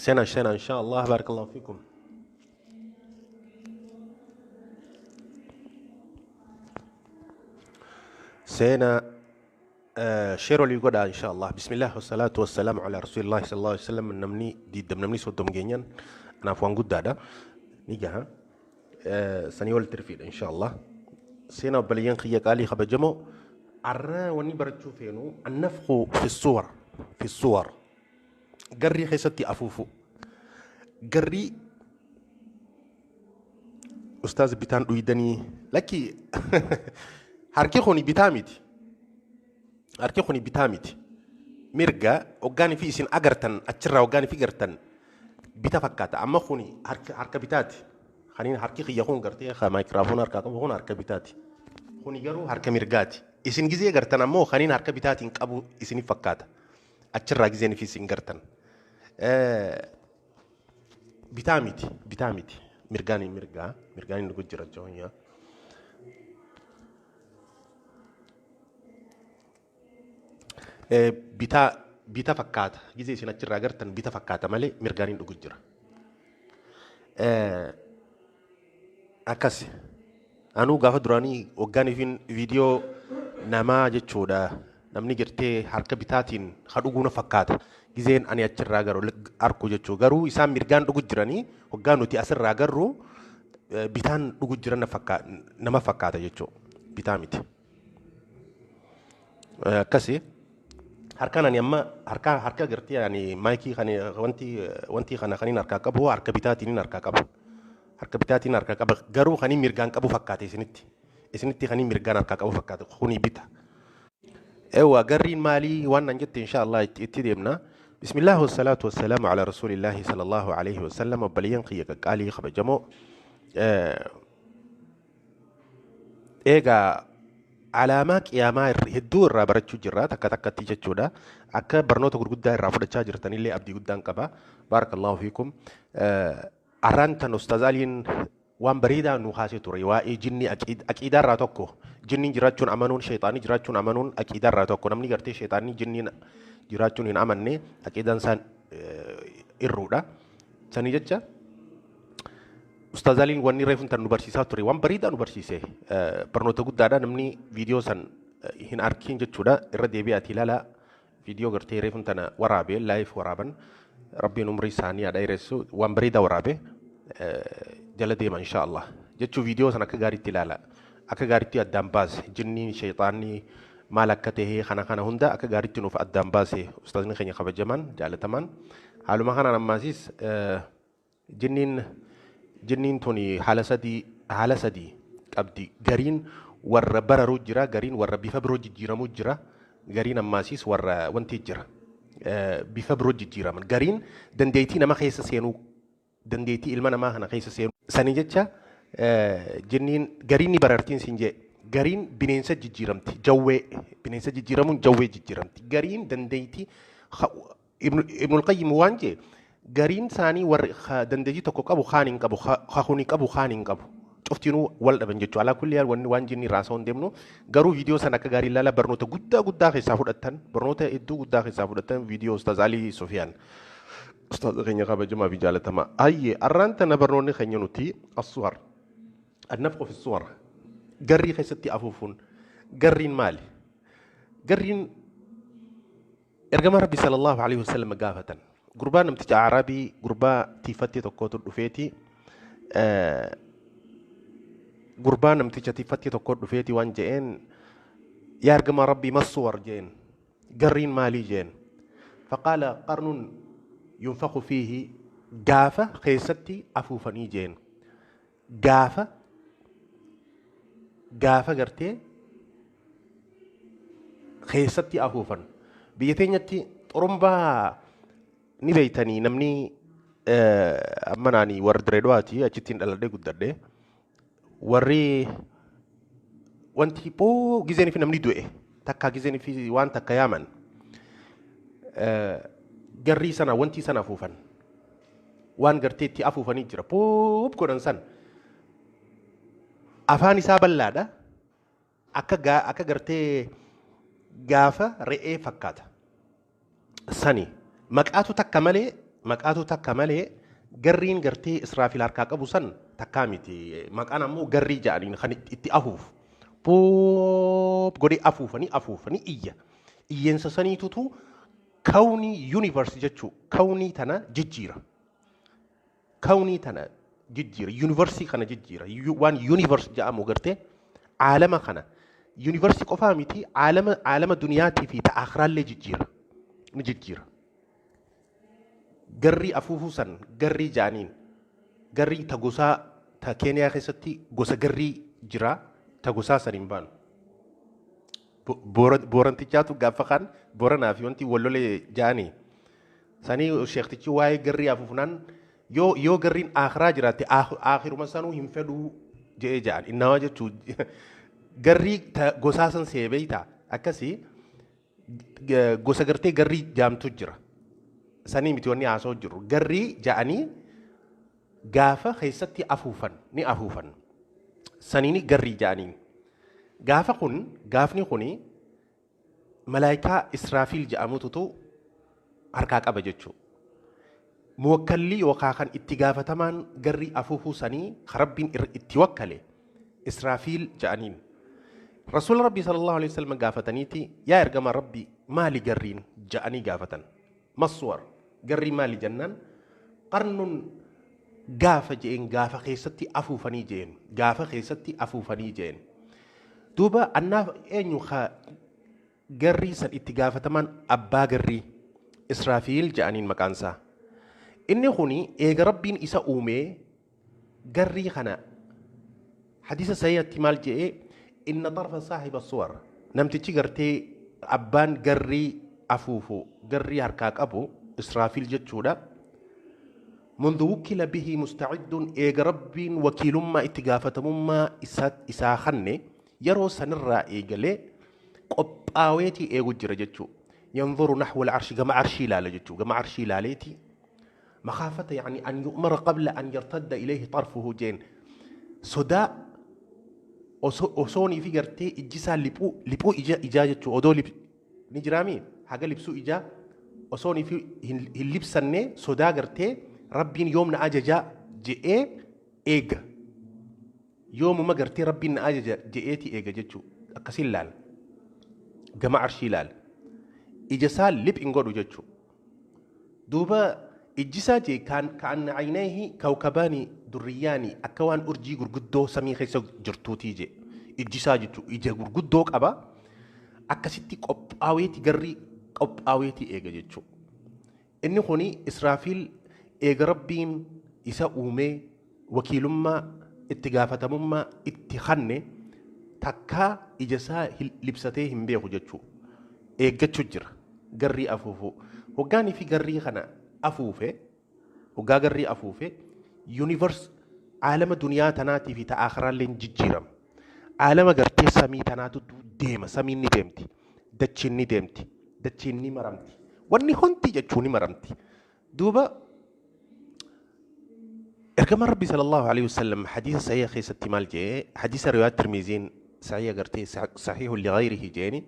Seenaa seenaa insha Allah barakallahu fiikum. Seenaa share walii godhaa insha Allah. Bismillah wasalaatu wasalaamu ala rasuulillahi sallallahu alaihi wasallam. Namni 20, namni 30 geenyaan anaaf waan guddaadha. Ni gaha. Sanii wal tirfiidha insha Allah. Seenaa obboleeyyan kiyya qaalii kabajamoo, arra wanni barachuu feenu annafqu fi suwar, fi suwar, garrii keessatti afuufu. Garrii ustaaz bitaan dhuydanii? Lakki, harki kuni bitaa miti. Harki kuni bitaa miti. Mirga hoggaanii fi isin agartan achirraa hoggaanii fi gartan bita fakkaata. Amma kuni harka bitaati. Kaniin harki kiyya kun gartee maayikiraafoon harkaa qabu kun harka bitaati. Kuni garuu harka mirgaati. Isin gizee gartan ammoo kaniin harka bitaatiin qabu isiniif fakkaata. Achirraa gizeen fi isin gartan. Bitaa miti, bitaa miti. Mirgaan mirgaa, mirgaan inni jira jawanya. Bitaa bita fakkaata. Gizee isin achirraa gartan bita fakkaata malee mirgaan hin dhugu jira. Akkas. Anuu gaafa duraanii waggaan ifin viidiyoo namaa jechuudha. Namni gartee harka bitaatiin ha dhuguu na fakkaata. Gizeen ani achirraa garu arku jechuu, garuu isaan mirgaan dhugu jiranii, waggaa nuti asirraa garru bitaan dhugu jiran nama fakkaata jechuu, bitaa miti. Akkasi. Harkaan ani amma harka gartee ani maayikii kan wanti kana kaniin harkaa qabu harka bitaatiin harkaa qabu. Harka bitaatiin harkaa qaba, garuu kanii mirgaan qabu fakkaate isinitti. Isinitti kanii mirgaan harkaa qabu fakkaate, kuni bita. Ewa, garriin maalii waan nan jette insha Allah itti deemna. Bismillah wasalaatu wasalaamu ala rasuulillahi sallallahu alaihi wasallam. Obboleeyyan kiyya qaqqaalii kabajamoo. Eegaa alaamaa qiyaamaa hedduu irraa barachuu jirra takka takkatti jechuudha. Akka barnoota gurguddaa irraa fudhachaa jirtanillee abdii guddaan qaba. Barakallahu fiikum. Arraan tan Ustaaz Aliin waan bareedaa nu kaasee ture waa'ee jinni. Aqiidaa irraa tokko jinniin jiraachuun amanuun, sheexaanii jiraachuun amanuun aqiidaa irraa tokko. Namni gartee sheexaanii jinniin jiraachuun hin amanne aqiidaan isaan irruudha. Sanii jecha Ustaaz Aliin wanni reefuun tan nu barsiisaa ture waan bareedaa nu barsiise, barnoota guddaadha. Namni viidiyoo san hin arkin jechuudha irra deebi'aati ilaalaa. Viidiyoo gartee reefuun tana waraabee, live waraaban, rabbiin umrii isaanii haa dheeressu, waan bareedaa waraabe jala deema insha Allah jechuu. Viidiyoo san akka gaariitti ilaala, akka gaariitti addaan baase. Jinniin sheexaanni maal akka ta'e kana hunda akka gaariitti nuuf addaan baase ustaazni keenya kabajamaan jaalatamaan. Haaluma kanaan ammaasis jinniin tuni haala sadii qabdi. Gariin warra bararuu jira, gariin warra bifa biroo jijjiiramuu jira, gariin ammaasiis warra wanti jira, bifa biroo jijjiiraman, gariin dandeettii nama keessa seenuu, dandeettii ilma namaa kana keessa seenuu. Sanii jecha jinniin gariin ni barartiin siin jee, gariin bineensa jijjiiramti, jawwee bineensa jijjiiramuun jawwee jijjiiramti, gariin dandeettii. Ibnul Qayyim waan jee, gariin isaanii warri dandeettii tokko qabu kaan hin qabu, kuni qabu kaan hin qabu. Cuftinuu wal dhaban jechuudha. Alaa kulli haal wanni waan jinni irraa hin deemnu, garuu viidiyoo sana akka gaarii ilaala, barnoota guddaa guddaa keessaa fudhattan, barnoota hedduu guddaa keessaa fudhattan viidiyoo Ustaaz Alii Sufiyaan. Ustaaz keenya kabajamaa fi jaalatamaa. Ayyee, arraan tana barnoonni keenya nuti as-suwar. Annafqu fi suwar. Garrii keessatti afuufuun. Garriin maali? Garriin ergama Rabbi sallallahu alaihi wasallam gaafatan. Gurbaa namticha Arabii, gurbaa tiifattee tokkotu dhufeeti. Gurbaa namticha tiifattee tokko dhufeeti waan je'een, "Yaa ergama Rabbii, massuwar?" je'een. "Garriin maalii?" je'een. Faqaala qarnun yunfaku fiihi, gaafa keessatti afuufanii je'een. Gaafa gartee keessatti afuufan. Biyya teenyatti xurumbaa ni beeytanii, namni amma naani warri Dirree Dhawaati, achittiin dhaladhee guddadhe. Warri wanti boo gizeen fi namni du'e takka gizeen fi waan takka yaaman garrii sana wanti sana afuufan, waan gartee itti afuufanii jira, puup godhan san, afaan isaa bal'aadha, akka gartee gaafa re'ee fakkaata. Sani maqaatu takka malee Maqaatu takka malee garriin gartee Israafiil harkaa qabu san takkaa miti. Maqaan ammoo garrii ja'aniin kan itti afuufu. Poop godhee afuufanii afuufanii iyya. Iyyeensa saniitutu kawnii universe jechuu kawnii tana jijjiira. Kawnii tana jijjiira. Yuunivarsii kana jijjiira. Waan universe jedhamu gartee aalama kana. Yuunivarsii qofaa miti, aalama duniyaatii fi ta akiraallee jijjiira. Ni jijjiira. Garrii afuufuu san garrii ja'aniin. Garrii ta gosaa ta Keeniyaa keessatti gosa garrii jira, ta gosaa san hin baanu. Boorantichaatu gaafa kaan Booranaa fi wanti wallolee ja'anii. Sanii sheektichi waa'ee garrii afuufnaan yoo garriin akiraa jiraatte akiruma sanuu hin fedhuu je'ee ja'an. Innawaa jechuu garrii ta gosaa san see beeyta akkasii gosa gartee garrii jaamtu jira. Sanii miti wanni haasa'u jiru. Garrii ja'anii gaafa keessatti afuufan ni afuufan. Saniini garrii ja'aniin. Gaafa kun gaafni kuni malaayikaa Israafiil jedhamututu harkaa qaba jechuudha. Muwakkallii yookaan kan itti gaafatamaan garrii afuufuu sanii kan Rabbiin itti wakkale Israafiil jedhaniin. Rasuula Rabbii sallallahu alaihi wasallam gaafataniiti, yaa ergamaa Rabbii, maali garriin jedhanii gaafatan. Massuwar garrii maali jennaan, qarnun gaafa je'een, gaafa keessatti afuufanii je'een, gaafa keessatti afuufanii je'een. Duuba annaaf eenyu ka garrii san itti gaafatamaan abbaa garrii Israafiil jedhaniin maqaansaa. Inni kuni eega Rabbiin isa uumee garrii kana hadiisa sahiihatti maal je'ee, inna xarfa saahiba suwar, namtichi gartee abbaan garrii afuufu garrii harkaa qabu Israafiil jechuudha. منذ وكل به مستعد eega Rabbiin wakiilummaa itti gaafatamummaa isaa kanne yeroo sanirraa eegalee qophaaweetii eegu jira jechuu. ينظر نحو العرش gama arshii ilaala jechuu, gama arshii ilaaleeti مخافة يعني أن يؤمر قبل أن يرتد إليه طرفه jeen sodaa osoonii fi gartee ijji isaa liphuu liphuu ija ijaa jechuu odoo lip ni jiraami haga libsuu ijaa osoonii fi hin libsanne sodaa gartee Rabbiin yoom na ajajaa je'ee eega, yoomuma gartee Rabbiin na ajaja je'eeti eega jechuu. Akkasiin laala, gama arshii ilaala, ija isaa lip hin godhu jechuu. Duuba ijji isaa jee kaan كأن عينيه كوكبان دريان akka waan urjii gurguddoo samii keessa jirtuutii jee ijji isaa jechuu. Ija gurguddoo qaba, akkasitti qophaaweeti garrii qophaaweeti eega jechuu. Inni kuni Israafiil eega Rabbiin isa uumee wakiilummaa itti gaafatamummaa itti kanne takkaa ija isaa libsatee hin beeku jechuu. Eeggachuu jira garrii afuufuu. Hoggaanii fi garrii kana afuufe, hoggaa garrii afuufe, universe aalama duniyaa tanaatii fi ta akiraallee jijjiirama. Aalama gartee samii tanaatu deema, samiin ni deemti, dachiin ni deemti, dachiin ni maramti, wanni hundi jechuu ni maramti. Duuba ergama Rabbii sallallahu alaihi wasallam hadiisa sahiha keessatti maal jee? Hadiisa riwaayat Tirmiziin sahiha gartee صحيح لغيره jeeni.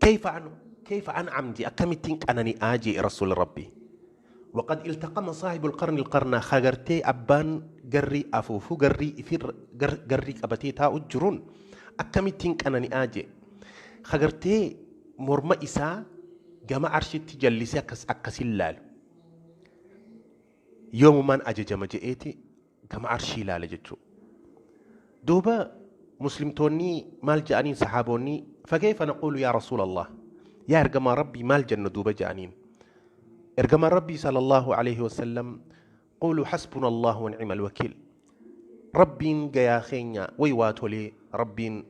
كيف عن كيف أنعم جي أكمتين أنني آجي رسول ربي وقد التقم صاحب القرن القرن خغرتي أبان قري أفوفو قري إفير قري قبتي تا أجرون أكمتين أنني آجي خغرتي مرمى إسا جمع عرشي تجلسي أكس أكسلال يوم من أجج مجئتي جمع عرشي لا لجتشو. دوبا مسلمتوني مال جانين صحابوني فكيف نقول يا رسول الله، يا إرجما ربي مال جنة؟ دوبا جانين إرجما ربي صلى الله عليه وسلم قولوا حسبنا الله ونعم الوكيل. ربين جيا خينيا ويواتولي ربين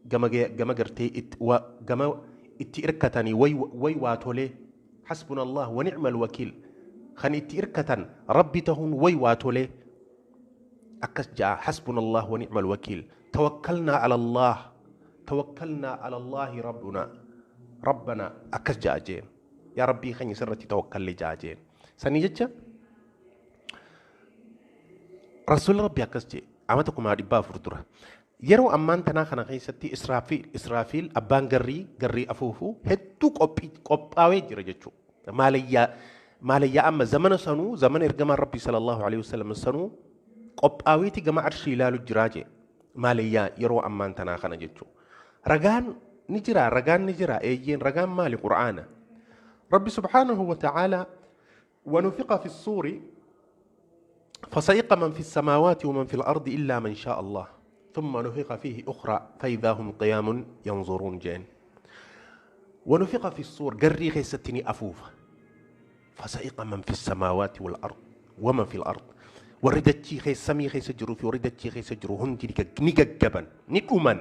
جما جما قرتي ات و جما اتئركتني وي ويواتولي حسبنا الله ونعم الوكيل خن اتئركتن ربي تهون ويواتولي أكس جاء حسبنا الله ونعم الوكيل توكلنا على الله توكلنا على الله ربنا ربنا أكس جاء جين يا ربي خني سرتي توكل لي جاء جين سنيجتش رسول ربي أكس جي عمتكم هذه بافر yeroo ammaan tanaa kana keessatti Israafiil abbaan garrii afuufuu hedduu qophaawee jira jechuudha. Maalayyaa maalayyaa amma zamana sanuu, zamana ergamaan Rabbii sallallahu alaihi wasallam sanuu qophaawiiti gama arshii ilaalu jiraa jee. Maalayyaa yeroo ammaan tanaa kana jechuudha. Ragaan ni jira, ragaan ni jira. Eeyyeen, ragaan maali? Qur'aana. Rabbi subhaanahu wa ta'ala: ونفخ في الصور فصعق من في السماوات ومن في الأرض إلا من شاء الله ثم نفخ فيه أخرى فإذا هم قيام ينظرون jeen. ونفخ في الصور, garrii keessatti ni afuufa. فصعق من في السماوات والأرض ومن في الأرض, warri dachii keessa, samii keessa jiruu fi warri dachii keessa jiru hundi ni gaggaban, ni dhuman.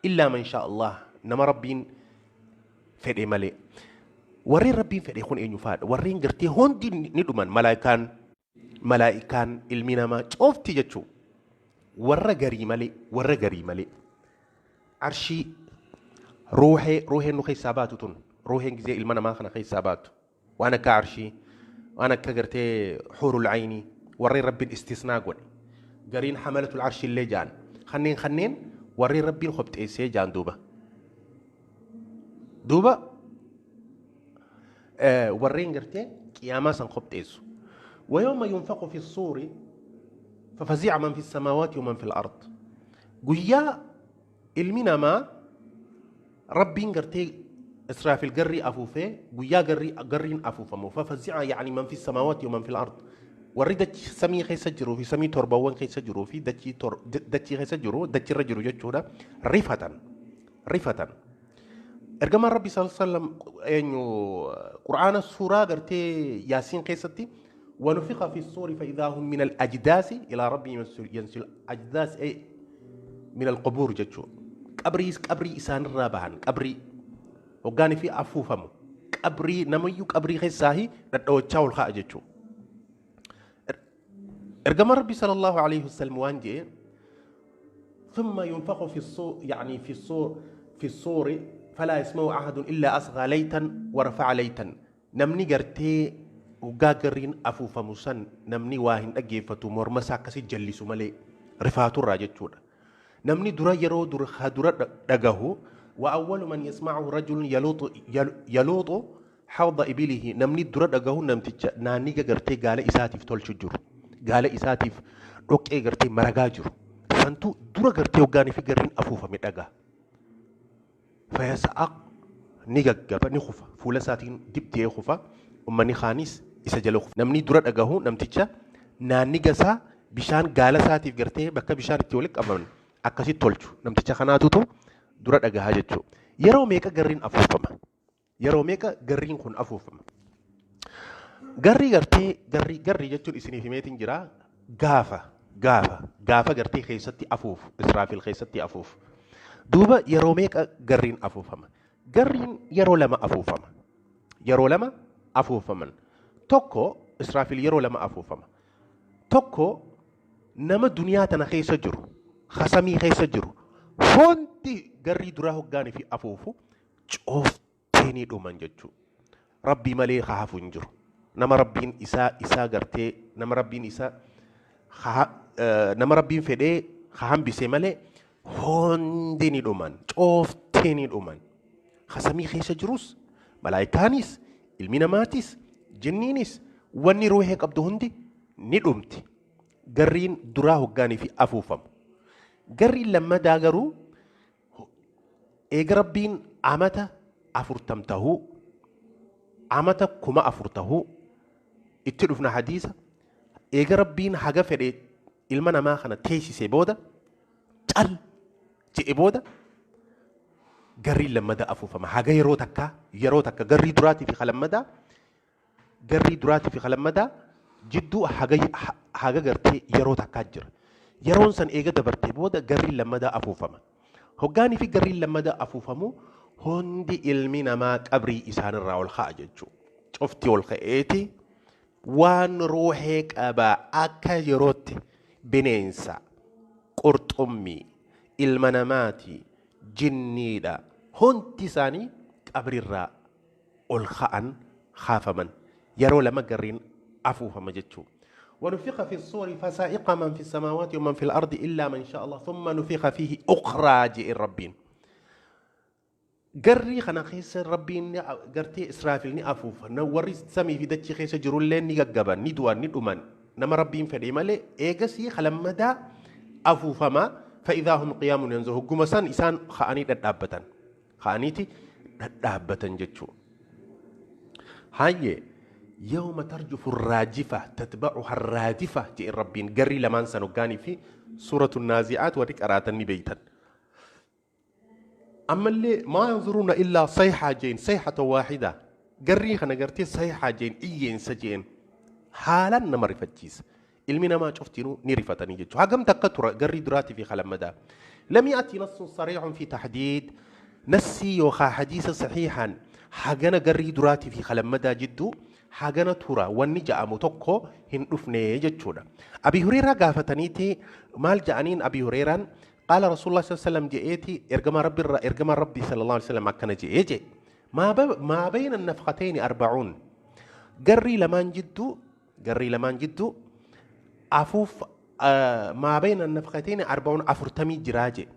إلا من شاء الله, nama Rabbiin fedhe malee. Warreen Rabbiin fedhe kun eenyu faadha? Warreen gartee hundi ni dhuman, malaa'ikaan, ilmi namaa coofti jechuu, warra garii malee, warra garii malee. Arshii, ruuhee, ruuheen nu keessaa baatu tun, ruuheen gizee ilma namaa kana keessaa baatu, waan akka arshii, waan akka gartee xuurul caynii, warreen Rabbiin istisnaa godhe, gariin حملة العرش illee jaan, kanneen warreen Rabbiin qopheessee jaan. Duuba warreen gartee qiyaamaa san qopheessu. ويوم ينفخ في الصور ففزع من في السماوات ومن في الأرض. Guyyaa ilmi namaa Rabbiin gartee Israafil garrii afuufee, guyyaa garriin afuufamu, ففزع يعني من في السماوات ومن في الأرض, warri dachii samii keessa jiruu fi samii torbawwan keessa jiruu fi dachii keessa jiru, dachirra jiru jechuudha, rifatan, rifatan. Ergamaan Rabbi sallallahu alaihi wasallam eenyu? Qur'aana suuraa gartee Yaasiin keessatti: ونفخ في الصور فإذا هم من الأجداث إلى ربهم ينسل. أجداث أي من القبور jechuu. Qabrii isaanirraa bahan, qabrii hoggaanii fi afuufamu, qabrii namayyuu qabrii keessaahi dhadhawachaa ol ka'a jechuu. Ergamaan Rabbi sallallahu alaihi wasallam waan jedhe: ثم ينفخ في الصور، يعني في الصور فلا يسمع أحد إلا أصغى ليتا ورفع ليتا. Namni gartee hoggaa garriin afuufamu san namni waa hin dhaggeeffatu, morma isaa akkasii jallisu malee, rifaaturraa jechuudha. Namni dura yeroo dura dura dhagahu: وأول من يسمعه رجل يلوط حوض إبله. Namni dura dhagahu namticha naanniga gartee gaala isaatiif tolchu jiru, gaala isaatiif dhoqqee gartee maragaa jiru santu dura gartee hoggaanii fi garriin afuufame dhagaa. فيصعق, ni gaggaba, ni kufa, fuula isaatiin dibdee kufa, ummanni kaanis isa jala kufa. Namni dura dhagahu namticha naanniga isaa bishaan gaala isaatiif gartee bakka bishaan itti walitti qabaman akkasitti tolchu, namticha kanaatutu dura dhagahaa jechuudha. Yeroo meeqa garriin afuufama? Yeroo meeqa garriin kun afuufama? Garrii gartee garrii jechuun isiniif himeetiin jira, gaafa gartee keessatti afuufu, Israafil keessatti afuufu. Duuba yeroo meeqa garriin afuufama? Garriin yeroo lama afuufama. Yeroo lama afuufaman. Tokko Israafil yeroo lama afuufama. Tokko nama duniyaa tana keessa jiru, hasamii keessa jiru, hundi garrii duraa hoggaanii fi afuufu cooftee ni dhuman jechuudha. Rabbii malee hafu hin jiru. Nama Rabbiin isaa gartee nama Rabbiin isaa nama Rabbiin fedhee hambise malee hundi ni dhuman, cooftee ni dhuman. Hasamii keessa jirus, malaayikaanis, ilmi namaatis, jinniinis, wanni ruuhee qabdu hundi ni dhumti. Garriin duraa hoggaanii fi afuufamu. Garriin lammadaa garuu eega Rabbiin amata 40 tahuu, amata 4000 tahuu itti dhufna hadiisa, eega Rabbiin haga fedhe ilma namaa kana teessise booda, cal je'e booda, garriin lammadaa afuufama. Haga yeroo takkaa, yeroo takka garrii duraatii fi lammadaa, garrii duraatii fi lammadaa jidduu haga gartee yeroo takkaa jira. Yeroon san eega dabartee booda garriin lammadaa afuufama. Hoggaanii fi garriin lammadaa afuufamu hundi ilmi namaa qabrii isaanirraa ol ka'a jechuudha. Cufti ol ka'eeti waan ruuhee qabaa akka yerootti bineensa, qurxummii, ilma namaati, jinniidha. Hundi isaanii qabriirraa ol ka'an, kaafaman. Yeroo lama garriin afuufama jechuudha. ونفخ في الصور فصعق من في السماوات ومن في الأرض إلا من شاء الله ثم نفخ فيه أخرى je'e Rabbiin. Garrii kana keessa Rabbiin gartee Israafil ni afuufa. Warri samii fi dachii keessa jirullee ni gaggaban, ni du'an, ni dhuman. Nama Rabbiin fedhe malee eegasii halammadaa afuufamaa fa'idaa hum qiyaamun yanzu hogguma san isaan ka'anii dhadhaabbatan. Ka'aniiti dhadhaabbatan jechuudha. Hayyee yawma tarjufu raajifa tatba'uha raadifa jedhe Rabbiin garrii lamaan san hoggaanii fi suuratu naazi'aat warri qaraatan ni beeytan. Ammallee maa yanzuruuna illaa sayhaa jeen sayhata waahida garrii kana gartee sayhaa jeen iyyeensa jeen haalaan nama rifachiisa. Ilmi namaa cuftinuu ni rifatanii jechuudha. Hagam takka tura garrii duraatii fi halammadaa. Lam ya'ti nassun sariixun fi taxdiid nassii yookaa hadiisa saxiixaan hagana garrii duraatii fi halammadaa jidduu hagana tura wanni ja'amu tokko hin dhufne jechuudha. Abi Hureeraa gaafataniiti maal ja'aniin Abi Hureeraan qaala Rasuulullah sallallahu alaihi wasallam je'eeti ergamaa Rabbi irraa ergamaa Rabbi sallallahu alaihi wasallam akkana je'ee je'e. Maa bayna nafqatayni arbacuun garrii lamaan jidduu garrii lamaan jidduu afuuf maa bayna nafqatayni arbacuun 40 jiraa je'e.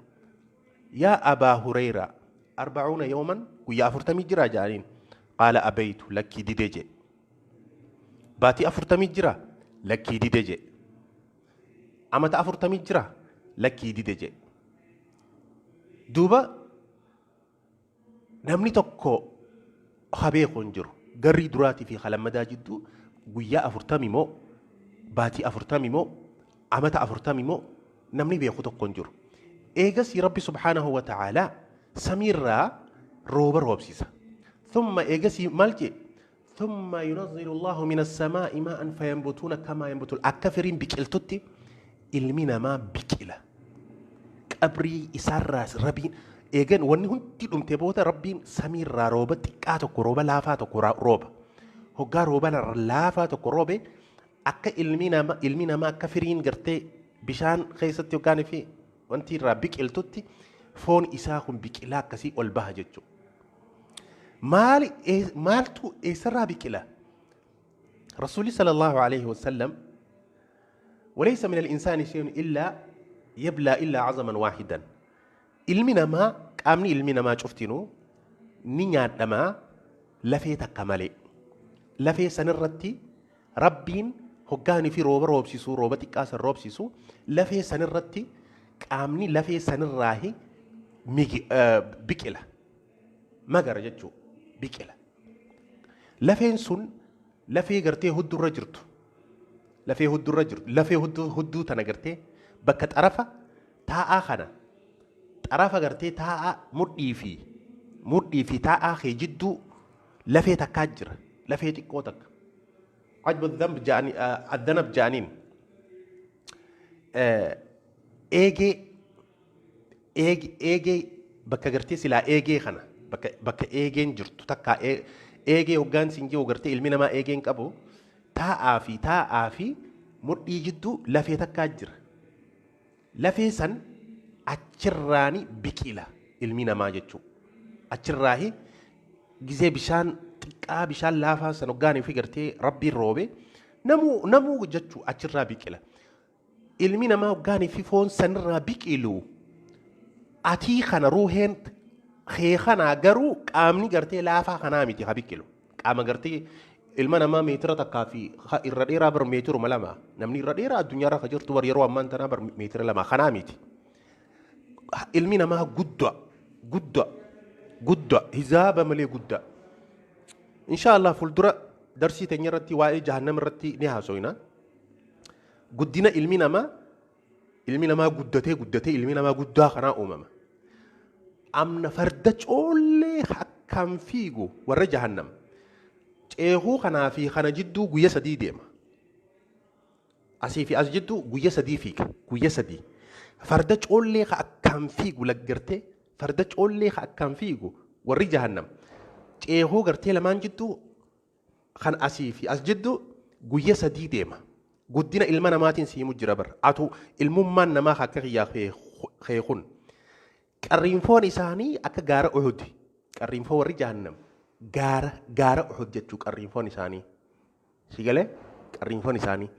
Yaa Abaa Hureeraa 40 yooman guyyaa 40 jiraa ja'aniin qaala abaytu lakkii dide je'e. Baatii 40 jira lakkii dide je'e. Amata 40 jira lakkii dide je'e. Duuba namni tokko habeeku hin jiru. Garrii duraatii fi halammadaa jidduu guyyaa 40 moo baatii 40 moo amata 40 moo namni beeku tokko hin jiru. Eegas Rabbi subhaanahu wa ta'aalaa samiirraa rooba roobsisa. Thumma eegasii maal jee? Thumma yunazzilu Allahu min as-samaa'i maa'an fayanbutuuna kamaa yanbutul akka firiin biqiltutti ilmi namaa biqila. Qabrii isaarraas Rabbiin eegan wanni hundi dhumte booda Rabbiin samiirraa rooba xiqqaa tokko rooba laafaa tokko rooba. Hoggaa rooba laafaa tokko roobe akka ilmi namaa akka firiin gartee bishaan keessatti hoggaan fi wanti irraa biqiltutti foon isaa kun biqilaa akkasii ol baha jechuudha. Maaltu eessarraa biqila? Rasuulli sallallahu alaihi wasallam walaysa min al-insaani shay'un illaa yablaa illaa cazaman waahidan. Ilmi namaa qaamni ilmi namaa cuftinuu ni nyaadhamaa lafee takka malee. Lafee sanirratti Rabbiin hoggaanii fi rooba roobsisuu rooba xiqqaa san roobsisu lafee sanirratti qaamni lafee sanirraahi biqila. Magara jechuu biqila. Lafeen sun lafee gartee huddurra jirtu. Lafee huddurra jirtu. Lafee hudduu tana gartee bakka xarafa taa'aa kana xarafa gartee taa'aa mudhii fi taa'aa kee jidduu lafee takkaa jira. Lafee xiqqoo takka. Ajbu adhanab ja'aniin. Eegee eegee bakka gartee silaa eegee kana bakka eegeen jirtu takka eegee hoggaan siin jiru gartee ilmi namaa eegeen qabu taa'aa fi mudhii jidduu lafee takkaa jira. Lafee san achirraani biqila ilmi namaa jechuudha. Achirraahi gizee bishaan xiqqaa bishaan laafaa san hoggaanii fi gartee Rabbiin roobe namuu jechuu achirraa biqila. Ilmi namaa hoggaanii fi foon sanirraa biqilu atii kana ruuheen kee kanaa garuu qaamni gartee laafaa kanaa miti ha biqilu. Qaama gartee ilma namaa meetira takkaa fi irra dheeraa bar meetiruma 2. Namni irra dheeraa addunyaarra ka jirtu bar yeroo ammaan tanaa bar meetira 2 kanaa miti. Ilmi namaa guddaa guddaa guddaa hizaaba malee guddaa. Insha Allah fuuldura darsii teenya irratti waa'ee jahannam irratti ni haasofna. Guddina ilmi namaa guddatee guddatee ilmi namaa guddaa kanaa uumama. Amna farda coollee akkam fiigu warra jahannam. Ceehuu kanaa fi kana jidduu guyya 3 deema. Asii fi as jidduu guyya 3 fiiga. Guyya 3. Farda coollee akkam fiigu laggartee farda coollee akkam fiigu warri jahannam. Ceehuu gartee lamaan jidduu kan asii fi as jidduu guyya 3 deema. Guddina ilma namaatiin si himu jira bar. Atu ilmummaan namaa akka kiyyaa keekun. Qarriinfoon isaanii akka gaara Uhud. Qarriinfoo warri jahannam. Gaara Uhud jechuu qarriinfoon isaanii. Si galee qarriinfoon isaanii.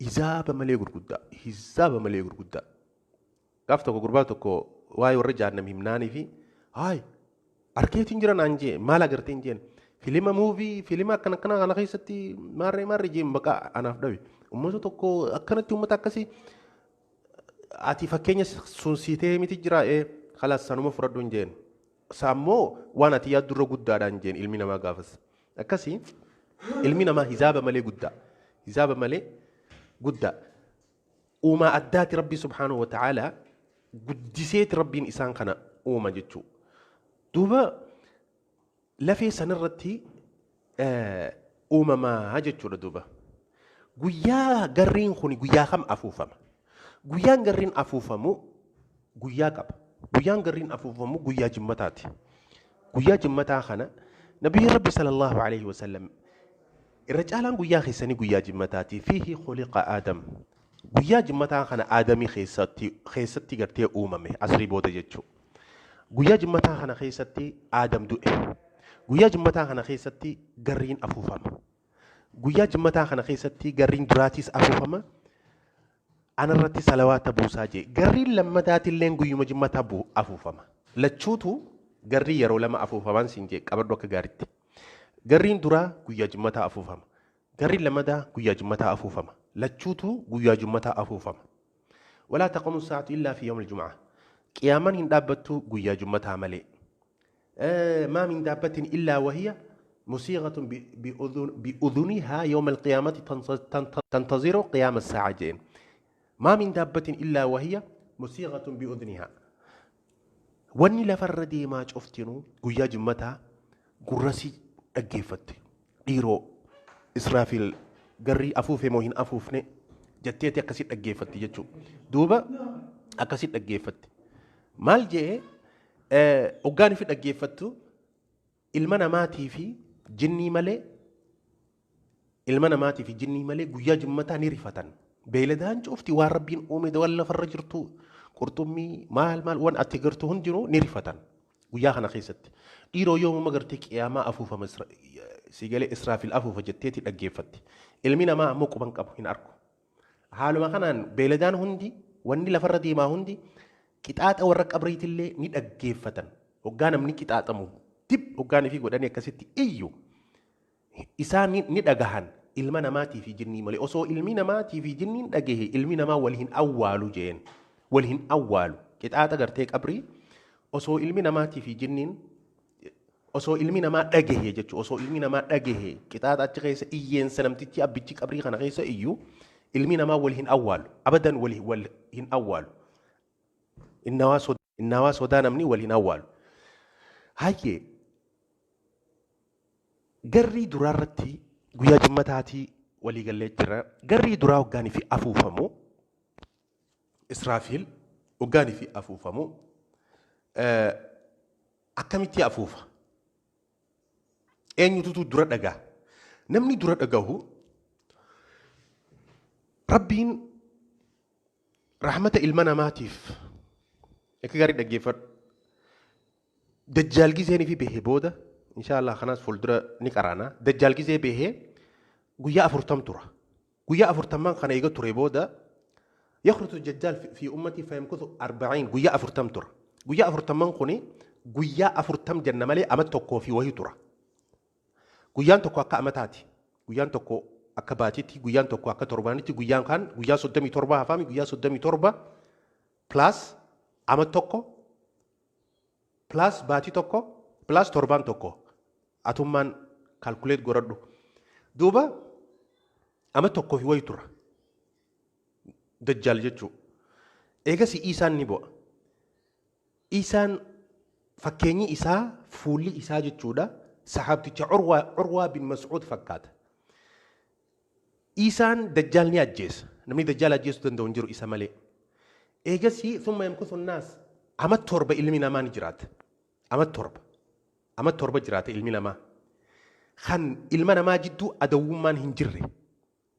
Hizaaba malee gurguddaa. Hizaaba malee gurguddaa. Gaaf tokko gurbaa tokko waa'ee warra jahannam himnaanii fi haay Arkeetiin jira naan jee maal agarteen jeen filima muuvii filima akkana akkana kana keessatti maarree maarree jeen maqaa anaaf dhabe. Uummata tokko akkanatti uummata akkasii ati fakkeenya sun siitee miti jira khalaas sanuma fudhadhu hin jeen. Saammoo waan ati yaaddurra guddaadhaan jeen ilmi namaa gaafas. Akkasii ilmi namaa hizaaba malee guddaa. Hizaaba malee guddaa. Uumaa addaati Rabbi subhaanahu wa ta'aalaa guddiseeti Rabbiin isaan kana uuma jechuudha. Duuba lafee sanarratti uumamaa jechuudha duuba. Guyyaa garriin kun guyyaa kam afuufama? Guyyaan garriin afuufamu guyyaa qaba. Guyyaan garriin afuufamu guyyaa jimmataati. Guyyaa jimmataa kana Nabiyyi Rabbi sallallahu alaihi wasallam irra caalaan guyyaa keessanii guyyaa jimmataati. Fiihi khuliqa Aadam. Guyyaa jimmataa kana Aadamii keessatti gartee uumame asrii booda jechuudha. Guyyaa jimmataa kana keessatti Aadam du'e. Guyyaa jimmataa kana keessatti garriin afuufama. Guyyaa jimmataa kana keessatti garriin duraatiis afuufama. Anarratti salawaata buusaa jee. Garriin lammataatillee guyyuma jimmataa afuufama. Lachuutu garrii yeroo lama afuufaman siin jee qabadhu akka gaariitti. Garriin duraa guyyaa jimmataa afuufama. Garriin lammataa guyyaa jimmataa afuufama. Lachuutu guyyaa jimmataa afuufama. Walaa taqumu saa'atu illaa fi yawmil jum'aa. Qiyaamaan hin dhaabbattu guyyaa jimmataa malee. ما من دابة إلا وهي مصيغة بأذنها يوم القيامة تنتظر قيام الساعة جين. ما من دابة إلا وهي مصيغة بأذنها. واني لفردي ما شفتنو قيا جمتها قرسي أجيفت ديرو إسرافيل قري أفوفي موهن أفوفني جتيتي أكسيت أجيفت جتشو دوبا أكسيت أجيفت مال جي hoggaan fi dhaggeeffattu ilma namaatii fi jinnii malee ilma namaatii fi jinnii malee guyyaa jimmataa ni rifatan. Beeyladaan cufti waan Rabbiin uume waan lafarra jirtu qurxummii maal maal waan ati gartu hundinuu ni rifatan guyyaa kana keessatti. Dhiiroo yoomuma gartee qiyaamaa afuufama sigalee Israafil afuufa jetteeti dhaggeeffatti. Ilmi namaa ammoo quban qabu hin argu. Haaluma kanaan beeyladaan hundi wanni lafarra deemaa hundi qixaaxa warra qabriitillee ni dhaggeeffatan. Hoggaa namni qixaaxamu dib hoggaan fi godhanii akkasitti iyyu isaan ni dhagahan ilma namaatii fi jinnii malee. Osoo ilmi namaatii fi jinniin dhagahe ilmi namaa wal hin awwaalu jeen. Wal hin awwaalu. Qixaaxa gartee qabrii osoo ilmi namaatii fi jinniin osoo ilmi namaa dhagahe jechuudha. Osoo ilmi namaa dhagahe qixaaxa achi keessa iyyeensa namtichi abbichi qabrii kana keessa iyyu ilmi namaa wal hin awwaalu. Abadan wal hin awwaalu. Innawaa sodaa namni wal hin awwaalu. Hayyee garrii duraarratti guyyaa jimmataatii walii gallee jira. Garrii duraa hoggaanii fi afuufamu Israafiil hoggaanii fi afuufamu akkamitti afuufa? Eenyututu dura dhagaa? Namni dura dhagahu Rabbiin rahmata ilma namaatiif akka gaarii dhaggeeffadhu. Dajjaal gizeenii fi bahee booda inshaallah kanaas fuuldura ni qaraana. Dajjaal gizee bahee guyyaa 40 tura. Guyyaa 40 kana eega ture booda yakhruju dajjaal fi ummati fayamkuthu 40 guyyaa 40 tura. Guyyaa 40 kuni guyyaa 40 jenna malee ama tokkoo fi wahii tura. Guyyaan tokko akka amataati. Guyyaan tokko akka baatiitti, guyyaan tokko akka torbaanitti, guyyaan kaan guyyaa 37 hafaami guyyaa 37 plus ama tokko plus baatii tokko plus torbaan tokko atummaan kaalkuleet godhadhu. Duuba ama tokkoo fi wayi tura. Dajjaal jechuudha. Eegas Iisaan ni bu'a. Iisaan fakkeenyi isaa fuulli isaa jechuudha. Sahaabticha Urwaa bin Mas'uud fakkaata. Iisaan dajjaal ni ajjeesa. Namni dajjaal ajjeesuu danda'u hin jiru isa malee. Eegasii thumma yamkuthu nnaas ama 7 ilmi namaa ni jiraata. Ama 7. Ama 7 jiraata ilmi namaa. Kan ilma namaa jidduu adawwummaan hin jirre.